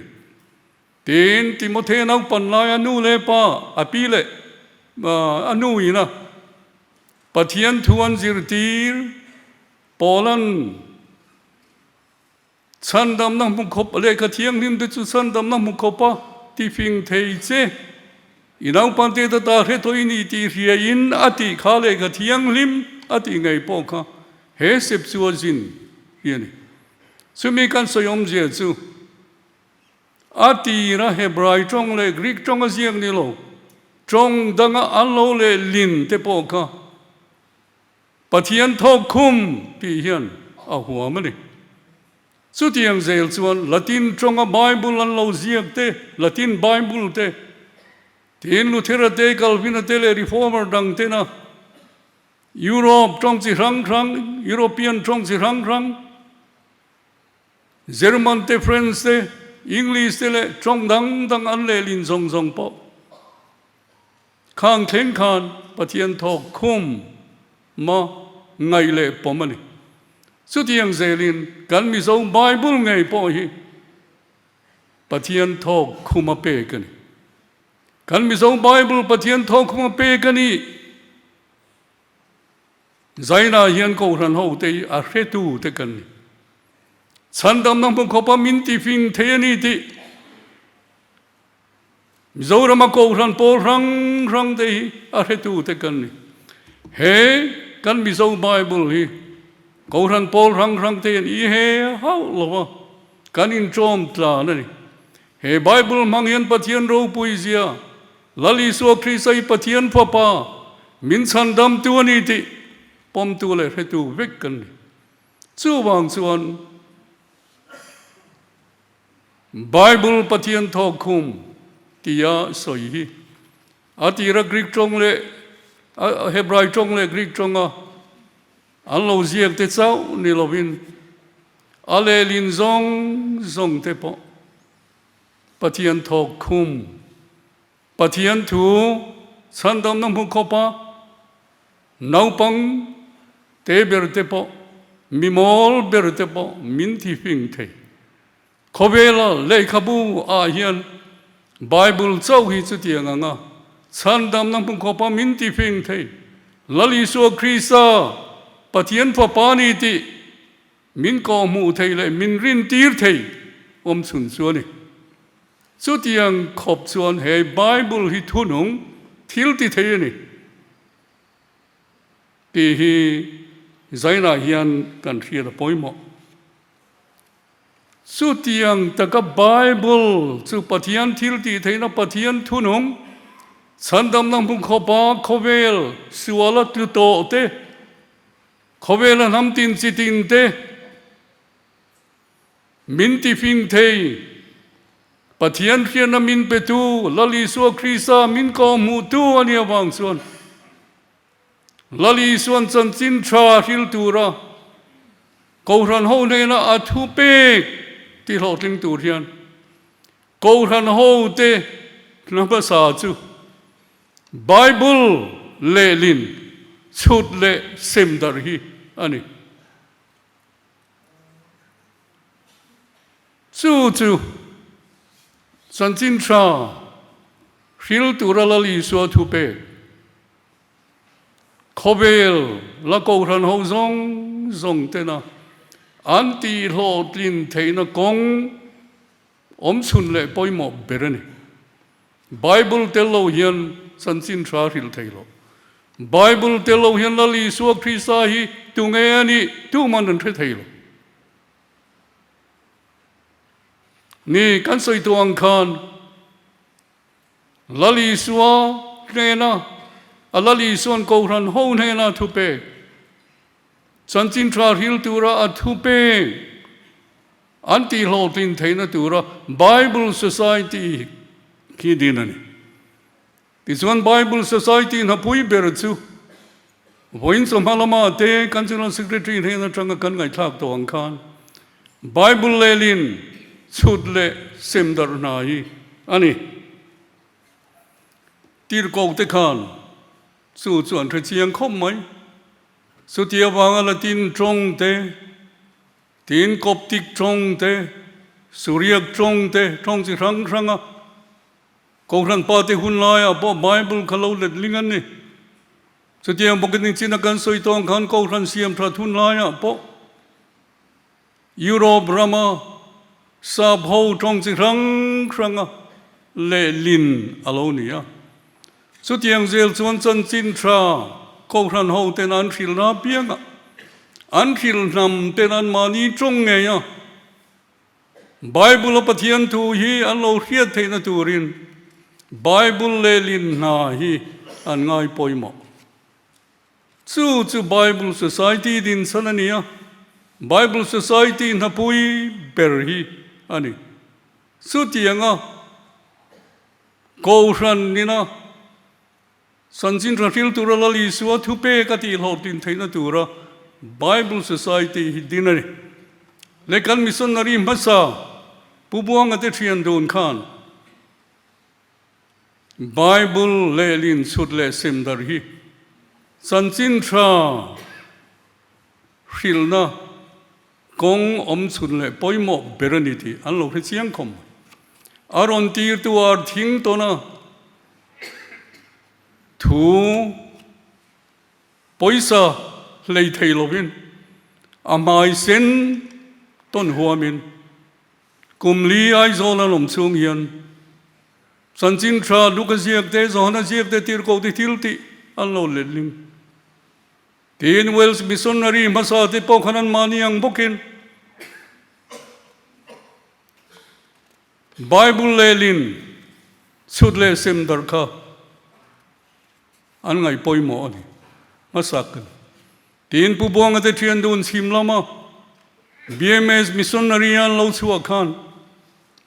Tin, Timothe naupan laia nu leh pa, a pi leh a nu ina Pathian thu an zirtir Paula'n Chhandamna hmu khawp lehkha thianghlim te chu chhandamna hmu khawpa ti fing thei che. I naupang te ta ta hre tawh i ni tih hria in a tih kha lehkha thianghlim a tih ngei pawh kha he Septuagint hi a ni. Chumi kan sawi awmzia chu a tira Hebrai tawng leh Greek tawng a ziak ni lo, tawng danga an lo lehlin te pawh kha Pathian thawk khum tih hian a huam a ni. Chutiang zel chuan Latin tawnga Bible an lo ziak te, Latin Bible te, tin Luthera te, Calvina te leh Reformer dang tena Europe tawng chi hrang hrang, European tawng chi hrang hrang, German te, French te, English te leh tawng dang dang an lehlin zawng zawng pawh Khang thleng khan Pathian thawk khum ma ngaih leh pawm a ni. Chutiang zelin kan Mizo Bible ngei pawh hi Pathian thawk khuma pek a ni. Kan Mizo Bible Pathian thawk khuma pek a ni. Zaina hian Kohhran hote hi a hretu te kan ni. Chhandamna hmu khawpa min tifing thei a ni tih Mizorama Kohhran pawl hrang hrang te hi a hretu te kan ni. He kan Mizo Bible hi Kohhran pawl hrang hrang te hian i he hauh lo a, kan inṭawm tlan a ni. He Bible hmang hian Pathian ropui zia, Lal Isua Krista hi Pathian Fapa, min chhandamtu a ni tih pawmtu leh hretu vek kan ni. Chuvang chuan Bible Pathian thawk khum tia sawi hi a tira Greek tawng leh Hebrai tawng leh Greek tawnga an lo ziak te chauh ni lovin a lehlin zawng zawng te pawh Pathian thawk khum Pathian thu chhandamna hmu khawpa naupang te ber te pawh mimawl ber te pawh min thi fing thei. Khawvela lehkhabu ah hian Bible chauh hi chutiang anga chhandamna hmu khawpa min ti fing thei. Lal Isua Krista Pathian Fapa ni tih min kawhhmuh thei leh min rintir thei awm chhun chu a ni. Chutiang khawp chuan he Bible hi thunung thil ti thei a ni tih hi zainah hian kan hriat a pawimawh. Chutiang taka Bible chu Pathian thil tih theihna Pathian thunung. Chhandamna hmu khawpa khawvel suala tlu tawh te, khawvela hnam tin chi tin te min tifing thei, Pathian hriatna min petu Lal Isua Krista min kawhhmuhtu a nih avang chuan Lal Isuan chanchin tha hril tura Kohhran ho hnena a thu pek ti hlawhtling tur hian Kohhran hote hna hmasa chu Bible lehlin chhut leh sem darh hi a ni. Chu chu chanchin tha hril tura Lal Isua thu pek khawvel la Kohhran ho zawng zawng tena an tihhlawhtlin theihna kawng Awm chhun leh pawimawh ber a ni. Bible tel lo hian chanchin tha hrilh thei lo. Bible tel lo hian Lal Isua Krista hi tunge a nih tuman an hre thei lo. Ni, kan sawi tawh ang khan Lal Isua hnena a Lal Isuan Kohhran ho hnena thu pek, chanchin tha hril tura a thu pek, An tihhlawhtlin theihna tura Bible Society khi din a ni. Tichuan Bible Society hnapui ber chu vawiin chawhma lama te kan General Secretary hnen atanga kan ngaihthlak tawh ang khan Bible lehlin chhut leh sem darh hna hi a ni. Tirhkoh te khan chu chu an hre chiang khawp mai. Chuti avanga Latin tawng te, Tin, Coptic tawng te, Syriac tawng te, tawng chi hrang hranga Kohhran pate hun laiah pawh Bible kha lo let ling an ni. Chutiang bawkin engchina kan sawi tawng khan Kohhran siam that hun laiah pawh Europe rama sap ho tawng chi hrang hranga lehlin a lo ni a. Chutiang zel chuan chanchin tha Kohhran ho ten an hrilhna apiangah an hrilh hnam ten an mahni tawng ngei a, Bible a Pathian thu hi an lo hriat theihna turin Bible lehlin hna hi an ngai pawimawh. Chu chu Bible Society din chhan a ni a, Bible Society hnapui ber hi a ni. Chutianga Kohhran nina Chanchin tha hril tura Lal Isua thupek a tihhlawhtlin theihna tura Bible Society hi din a ni. Leh kan missionary hmasa Pu Buanga te thian dun khan Bible lehlin chhut leh sem dar hi Chanchin tha hrilna Kawng awm chhun leh pawimawh ber a ni tih an lo hre chiang khawm mai. A rawn tirtu ar thing tawn a, thu pawisa hlei thei lovin a hmai sen tawn huamin kum li Aizawl an awm chhung hian chanchin tha Luka ziak te, Johana ziak te, Tirhkoh te thil tih an lo letling. Tin, Wales missionary hmasa te pawh khan an mahni ang bawkin Bible lehlin chhut leh sem darh kha an ngaih pawimawh a ni hmasak a ni. Tin, Pu Buanga te thian dun chhim lama BMS missionary an lo chhuah khan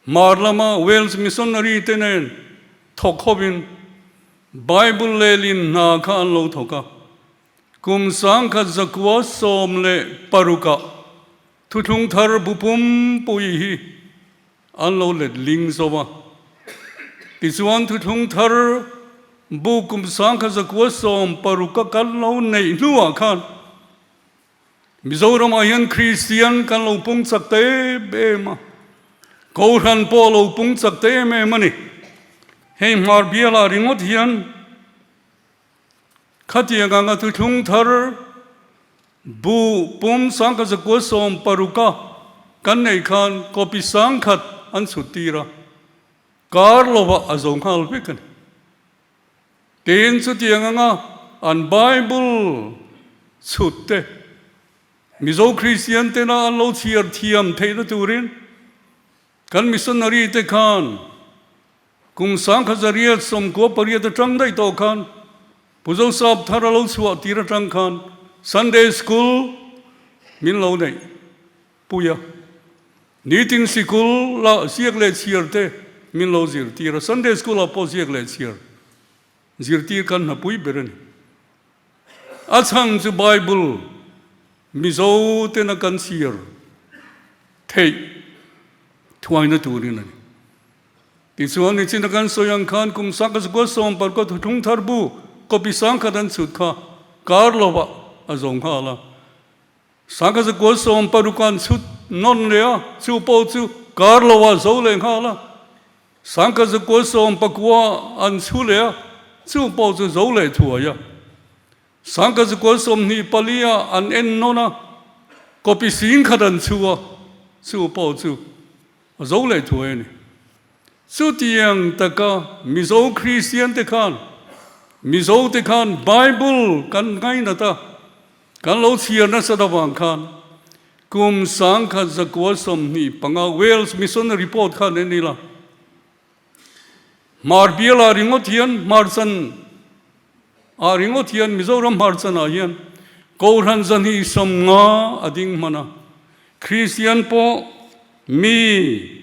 Hmar lama Wales missionary te nen thawk khawpin Bible lehlin hna kha an lo thawk a. Kum 1916 ah Thuthlung Thar bu pumpui hi an lo let ling zo a. Tichuan Thuthlung Thar bu kum 1960 a kan lo neih hnuah khan Mizoramah hian Kristian kan lo pung chak ta em em a, Kohhran pawh a lo pung chak ta em em a ni. Hei hmar bialah ringawt hian khatiang anga thuthlung thar bu pum 1960 a kan neih khan copy 10,000 an chhut tir a, kar lovah a zo nghal vek a ni. Tin, chutiang anga an Bible chhut te Mizo Kristian tena an lo chhiar thiam theihna turin kan missionary te khan. Kum 1998 atang daih tawh khan Pu Zosap thar a lo chhuah tir atang khan Sunday School min lo neih pui a. Nitin sikul la ziak leh chhiar te min lo zirtir a. Sunday School ah pawh ziak leh chhiar zirtir kan hnapui ber a ni. A chhan chu Bible Mizo tena kan chhiar theih thuaina turin a ni. Tichuan, nichina kan sawi ang khan kum sangkhat 19 pakua thuthlung thar bu copy 10,000 an chhut kha kar lovah a zo nghal a. 1960 an chhut nawn leh a, chu pawh chu kar lovah a zo leh nghal a. 1969 an chhu leh a, chu pawh chu zo leh thuai a. 1924 ah an en nawn a, copy 10,000 an chhu a, chu pawh chu A zo leh thuai a ni. Chutiang taka Mizo Kristian te khan, Mizo te khan Bible kan ngainat a, kan lo chhiar nasa avang khan kum 1925 Wales Missionary Report khan en ila, Hmar bialah ringawt hian Hmarchan ah ringawt hian Mizoram Hmarchan ah hian Kohhran 250 a ding hman a, Kristian pawh mi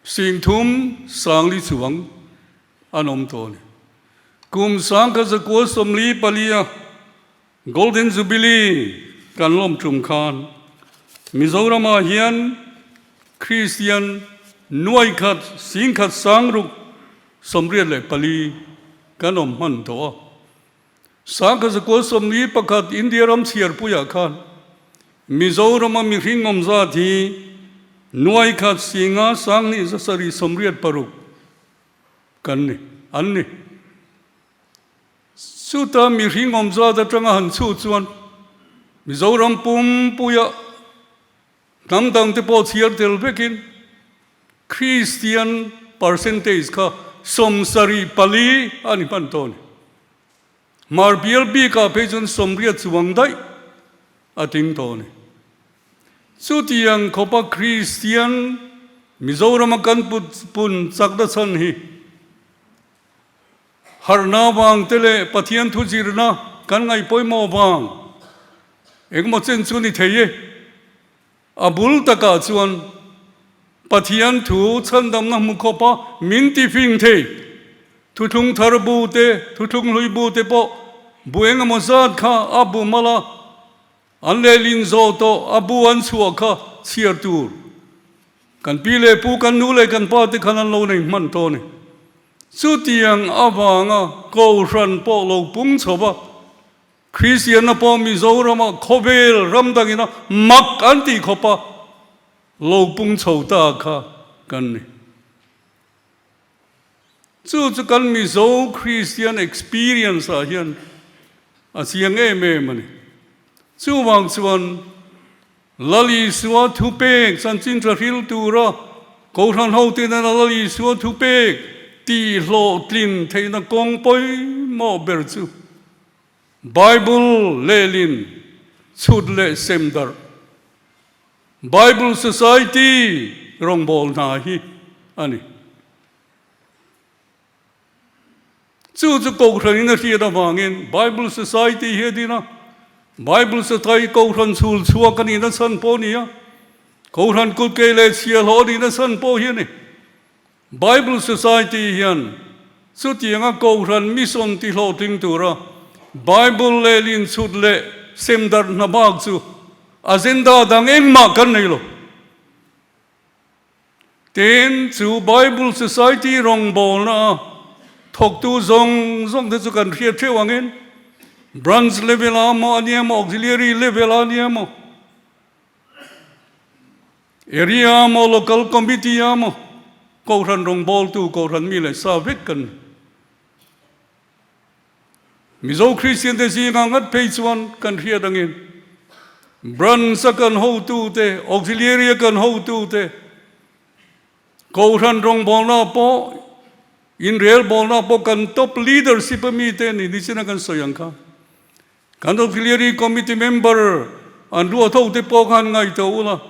30,000 chuang an awm tawh a ni. Kum 1944 a Golden Jubilee kan lawm tum khan Mizoramah hian Kristian nuai khat 10,000 684 kan awm hman tawh a. 1941 India ram chhiarpuiah khan Mizorama mihring awm zat hi nuai khat 5,000 2,786 kan ni, an ni. Chuta mihring awm zat atanga han chhu chuan Mizoram pumpuia hnam dangte pawh chhiar tel vekin Kristian percentage kha 74 a ni hman tawh a ni. Hmar bial bikah phei chuan 80 chuang daih a tling tawh a ni. Chutiang khawpa Kristian Mizorama kan pun chakna chhan hi Harhna vang te leh Pathian thu zirna kan ngaih pawimawh vang engemaw chen chu ni thei e. A bul takah chuan Pathian thu chhandamna hmu khawpa min ti fing thei. Thuthlung thar bu te, thuthlung hlui bu te pawh bu engemaw zat kha a bu mal a, an lehlin zawh tawh a bu an chhuah kha chhiar tur. Kan pi leh pu, kan nu leh kan pa te khan an lo nei hman tawh a ni. Chutiang avanga Kohhran pawh lo pung chho va, Kristianna pawh Mizorama khawvel ram dangina mak an tih khawpa lo pung chho ta kha kan ni. Chu chu kan Mizo Kristian experience ah hian a chiang em em a ni. Chuvang chuan Lal Isua thupek chanchin tha hril tura Kohhran hote nena Lal Isua thupek tih hlawhtlin theihna kawng pawimawh ber chu Bible lehlin chhut leh sem darh Bible Society rawngbâwl hna hi a ni. Chu chu Kohhranin a hriat avangin Bible Society hi a din a, Bible Society Kohhran chhul chhuak a nihna chhan pawh a ni a, Kohhran kut kei leh chhiahhlawh a nihna chhan pawh hi a ni. Bible Society hian chutianga Kohhran mission tihlawhtling tura Bible lehlin chhut leh sem darh hna bak chu agenda dang engmah kan nei lo. Tin, chu Bible Society rawngbawlna a thawktu zawng zawng te chu kan hriat theuh angin Branch level ah maw a nia maw, Auxiliary level ah a nia maw, Area ah maw, Local Committee ah maw, Kohhran rawngbawltu, Kohhran mi leh sa vek kan ni. Mizo Kristian te zinga ngat phei chuan kan hriat angin Branch a kan hotu te, Auxiliary a kan hotu te, Kohhran rawngbawlna pawh, inrelbawlna pawh kan top leadership a mi te ni nichin a kan sawi ang kha. Kan Auxiliary Committee member an ruat ho te pawh khan ngaihtuah ula.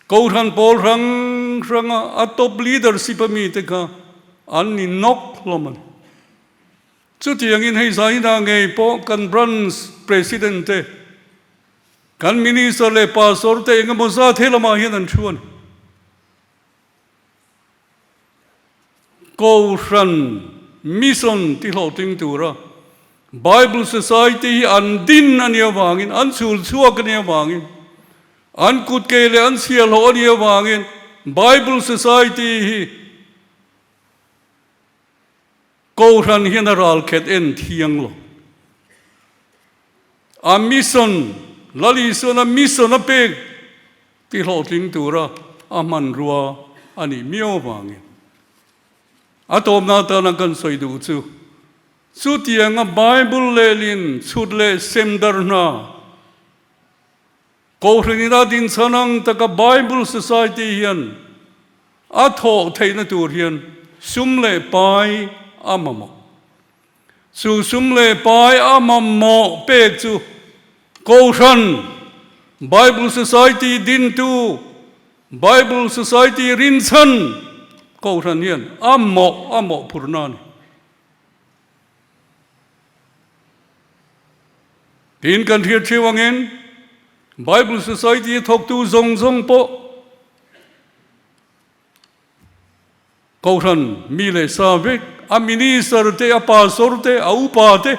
Kohhran pawl hrang hrang hranga a top leadership a mite kha an ni nawk hlawm a ni. Chutiangin hei zaina ngei pawh kan branch president te, kan minister leh pastor te engemaw zat he lamah hian an thu a ni. Kohhran mission ti hlawhtling tura Bible Society hi an din a nih avangin, an chhul chhuak a nih avangin, an kutke leh an chhiahhlawh a nih avangin Bible Society hi Kohhran hian a ralkhet en thiang lo. A mission, Lal Isuan a mission a pek ti hlawhtling tura a hmanrua a nih miau avangin a tawpna atana kan sawi duh chu, chutianga Bible lehlin chhut leh sem dar hna, Kohhran ina dinchhan ang taka Bible Society hian a thawh theihna tur hian sum leh pai a mamawh. Chu sum leh pai a mamawh pek chu Kohhran, Bible Society dintu, Bible Society rinchhan Kohhran hian a mawh a mawhphurhna a ni. Tin kan hriat theuh angin Bible Society a thawktu zawng zawng pawh Kohhran mi leh sa vek, a minister te, a pastor te, a upa te,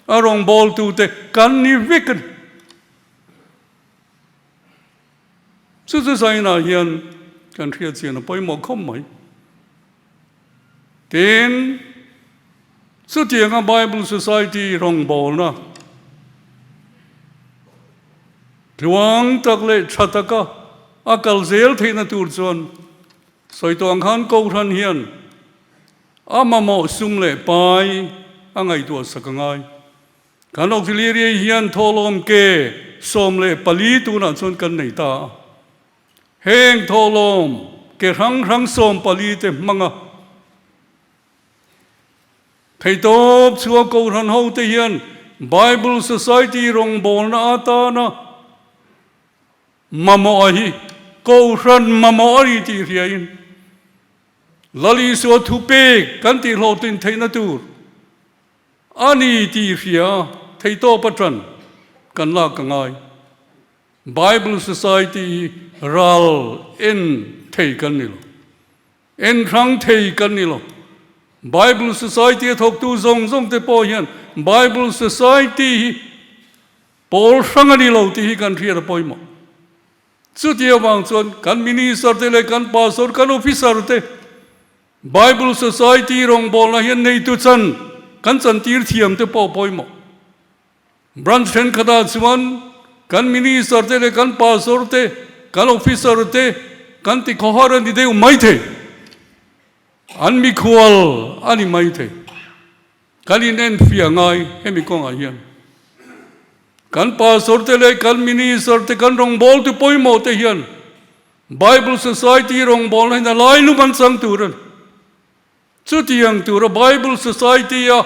a rawngbawltu te kan ni vek a ni. Chu chu zainah hian kan hriat chian a pawimawh khawp mai. Tin, chutianga Bible Society rawngbawlna tluang tak leh tha taka a kal zel theihna tur chuan sawi tawh ang khan Kohhran hian a mamawh sum leh pai a ngaihtuah sak a ngai. Kan auxiliary hian thawhlawm ke 14 tunah chuan kan nei ta a. Heng thawhlawm ke hrang hrang 14 te hmang a, Theitawp chhuak Kohhran ho te hian Bible Society rawngbawlna atana mamawh a hi Kohhran mamawh a ni tih hriain Lal Isua thupek kan tihhlawhtlin theihna tur a ni tih hria a theitawp atang kan lak a ngai. Bible Society hi ral en thei kan ni lo. En hrang thei kan ni lo. Bible Society a thawktu zawng zawng te pawh hian Bible Society hi pawl hrang a ni lo tih hi kan hriat a pawimawh. Chuti avang chuan kan minister te leh kan pastor, kan officer te Bible Society rawngbawlna hian neitu chan kan chantir thiam te pawh a pawimawh. Branch thenkhatah chuan kan Minister te leh kan Pastor te, kan Officer te kan ti khawhar a ni deuh maithei. An mikhual a ni maithei. Kan inenfiah ngai hemi kawngah hian. Kan Pastor te leh kan Minister te, kan rawngbawltu pawimawh te hian Bible Society rawngbawlna hian a lailum an chang tur a ni. Chutiang tura Bible Society-a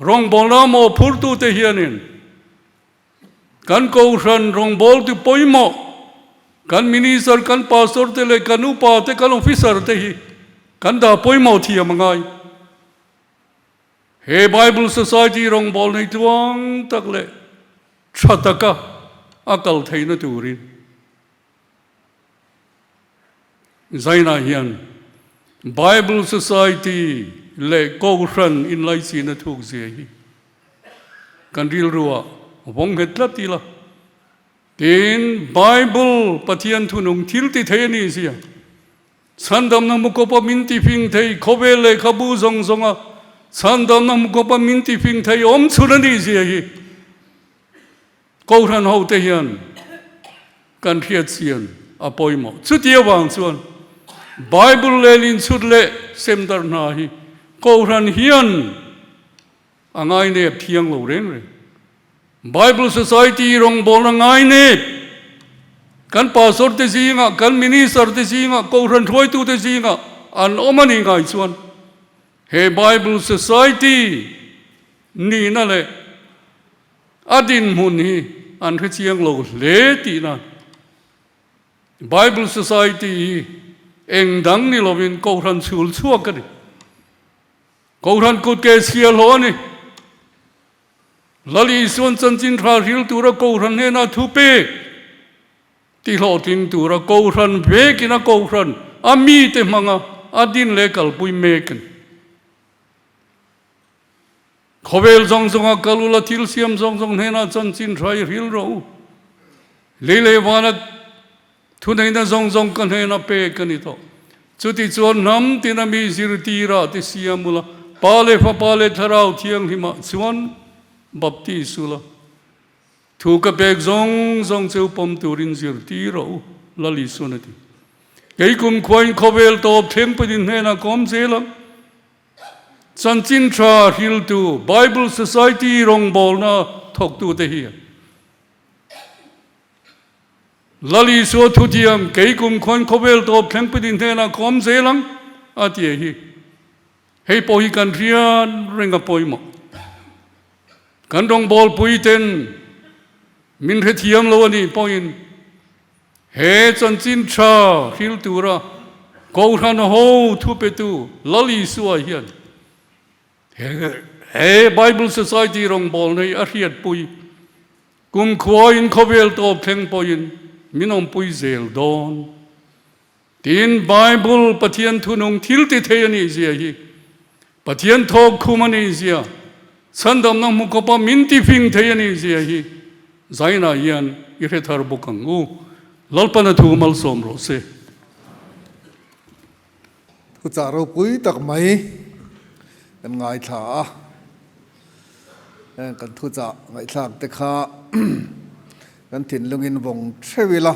Rawngbawlna mawhphurtute hianin kan Kohhran rawngbawltu pawimawh, kan Minister, kan Pastor te leh kan upa te, kan Officer te hi kan dah pawimawh thiam a ngai. He Bible Society rawngbawlna hi tluang tak leh tha taka a kal theihna turin Zainah hian Bible Society leh Kohhran inlaichina thuk zia hi kan rilruah vawng nghet tlat ila. Tin, Bible Pathian thunung thil ti thei a nih zia, chhandamna hmukawpa min ti fing thei khawvel lehkhabu zawng zawnga chhandamna hmukawpa min ti fing thei awm chhun a nih zia hi Kohhran hote hian kan hriat chian a pawimawh. Chuti avang chuan Bible lel inchhut leh semdar hna hi Kohhran hian a ngainep thiang lo reng reng. Bible Society rawngbawlna ngainep kan pastor te zingah, kan minister te zingah, Kohhran hruaitute zingah an awm a nih ngai chuan he Bible Society nihna leh A dinhmun hi an hre chiang lo hle tihna Bible Society hi. Eng dang ni lovin Kohhran chhul chhuak a ni. Kohhran kut ke chhia hlawh a ni. Lal Isuan chanchin tha hril tura Kohhran hnena thu pek tihlawhtling tura Kohhran vekin a Kohhran a mite hmanga a din leh kalpui mek a ni. Khawvel zawng zawnga kal ula thil siam zawng zawng hnenah chanchin tha i hril rawh u. Lei leh vana thuneihna zawng zawng ka hnena pek a ni tawh. Chuti chuan hnam tina mi zirtirah te siam ula, Pa leh Fapa leh Thlarau Thianghlimah chuan baptis ula, thu ka pek zawng zawng cheu pawm turin zirtir rawh u, Lal Isuan a ti. Kei kumkhuain khawvel tawp thleng pawhin hnenah ka awm zel ang. Chanchin tha hriltu Bible Society rawngbawlna thawktute hi Lal Isua thutiam kei kum khawn khawvel tawp thlengpui hnenah ka awm zel ang a ti hi. Hei pawh hi kan hriat reng a pawimawh. Kan rawngbawlpui ten min hrethiam lo a nih pawhin He chanchin tha hril tura Kohhran ho thupetu Lal Isua hian he Bible Society rawngbawlna hi a hriatpui. Kumkhuain khawvel tawp thleng pawhin min awmpui zel dawn. Tin, Bible Pathian thunung thil ti thei a nih zia hi, Pathian thawk khum a nih zia, chhandamna hmu khawpa min ti fing thei a nih zia hi Zaina hian i hre thar bawk ang u. Lalpana thu malsawm rawh se. Thuchah ropui tak mai kan ngaithla a, heng kan thuchah ngaihthlak te kha kan thinlungin vawng theuh ila,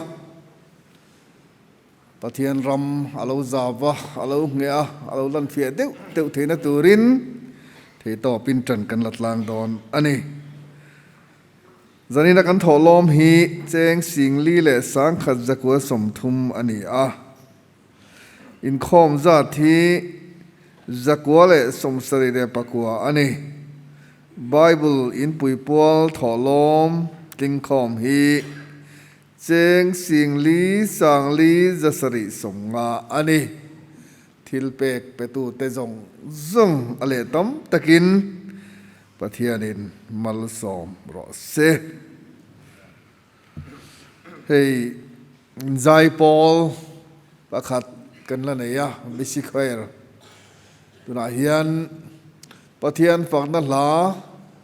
Pathian ram a lo zau va, a lo ngheh a, a lo lan fiah deuh deuh theihna turin theihtawpin ṭan kan la tlang dawn a ni. Zanina kan thawhlawm hi cheng singli leh sangkhat zakua 30 a ni a. Inkhawm zat hi 174 a ni. Bible inpui pual thawhlawm tlingkhawm hi Cheng singli sangli 750 a ni. Thil pek petute zawng zawng a leh tam takin Pathianin malsawm rawh se. Hei Zaipawl pakhat kan la nei a, Missy Choir. Tunah hian Pathian fakna hla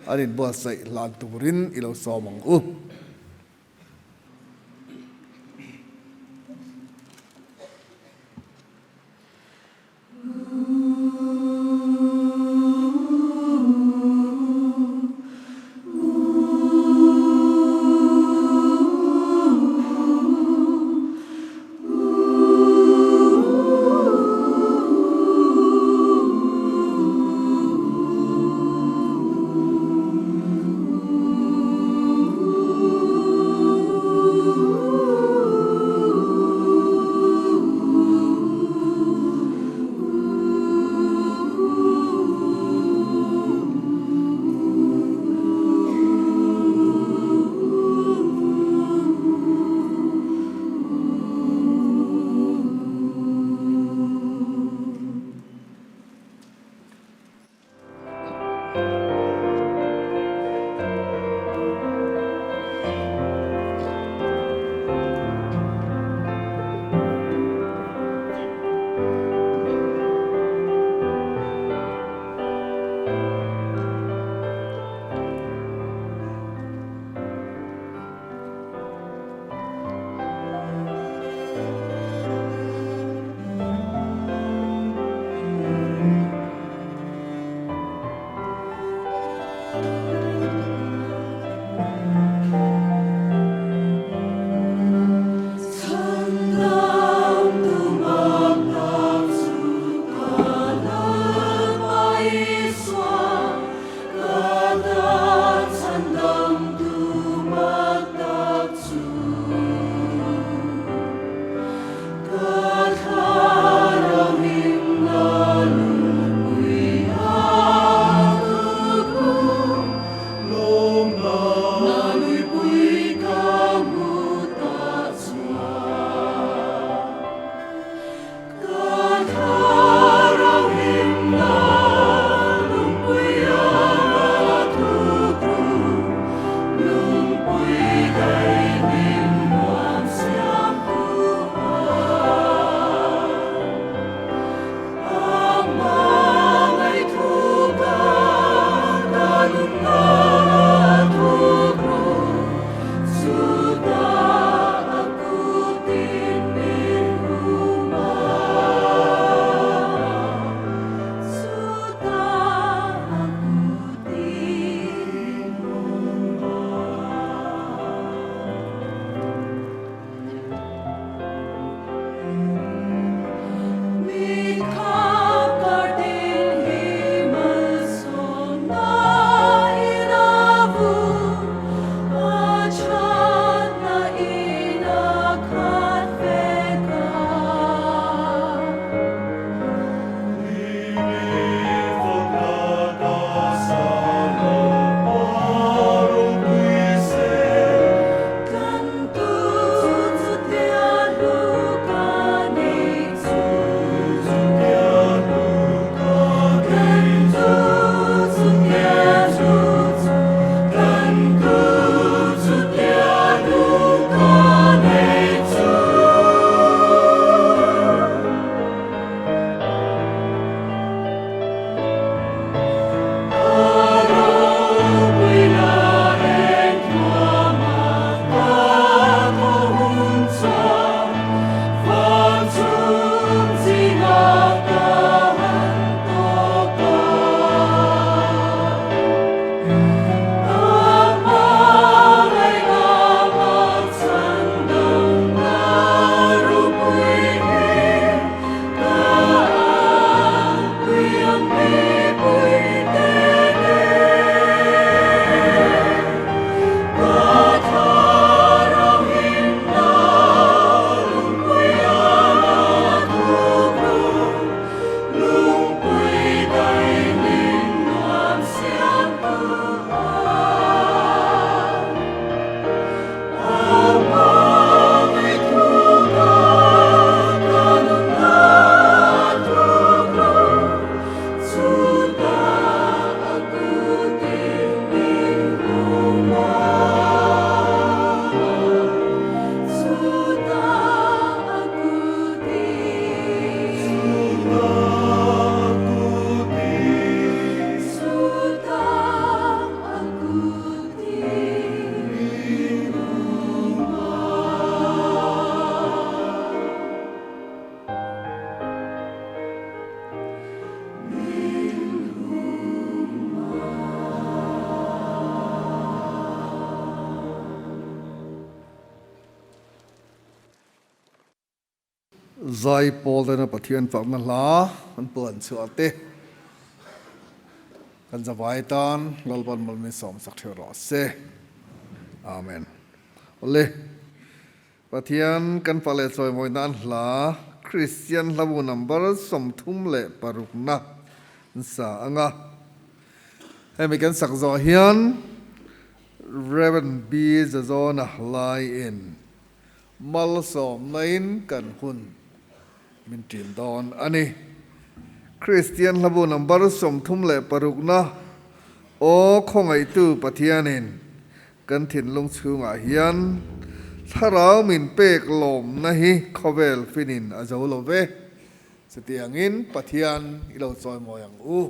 an inbuatsaih hlan turin i lo sawm ang u. Zaipawl tena Pathian fakna hla an puan chhuah te kan zavai tan Lalpan malmin sawmsak theuh rawh se. Amen. Awle. Pathian kan fa leh chawimawi nan hla Kristian hlabu number 36 na an sa ang a. Hemi kan sak zawh hian Rev. B. Zazawna laiin malsawmna-in kan hun min ṭin dawn a ni. Kristian hlabu number 36 na Aw Khawngaihtu Pathianin kan thinlung chhungah hian thlarau min pek lawmna hi khawvel finin a zo lo ve. Chutiangin Pathian i lo chawimawi ang u.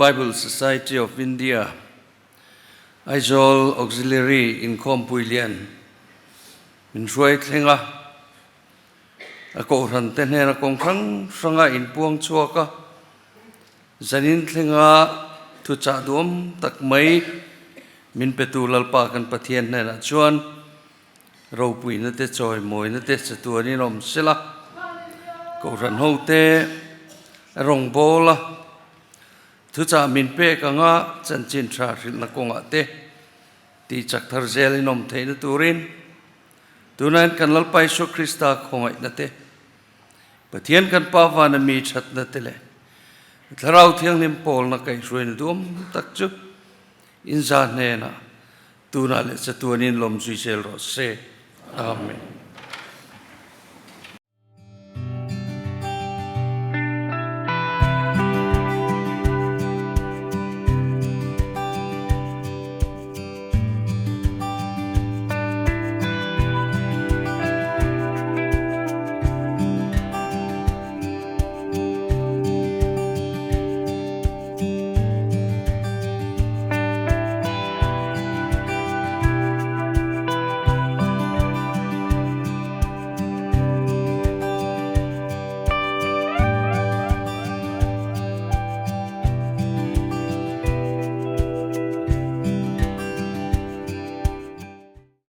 Bible Society of India, Aizawl Auxiliary inkhawmpui lian min hruai thleng a, a kohhran te hnena kawng hrang hranga inpuang chhuak a, zanin thlenga thuchah duam tak mai min petu Lalpa kan Pathian hnenah chuan Ropuina te chawimawina te chatuanin awm sela, Kohhran hote rawngbawla thuchah min pek anga chanchin tha hrilhna kawngah te Tih chak thar zel in awm theihna turin tunain kan Lalpa Isua Krista khawngaihna te, Pathian kan Pa vana mi thatna te leh Thlarau Thianghlim pawlna kaihhruaina duam tak chu inza hnenah tunah leh chatuanin lawm zui zel rawh se. Amen.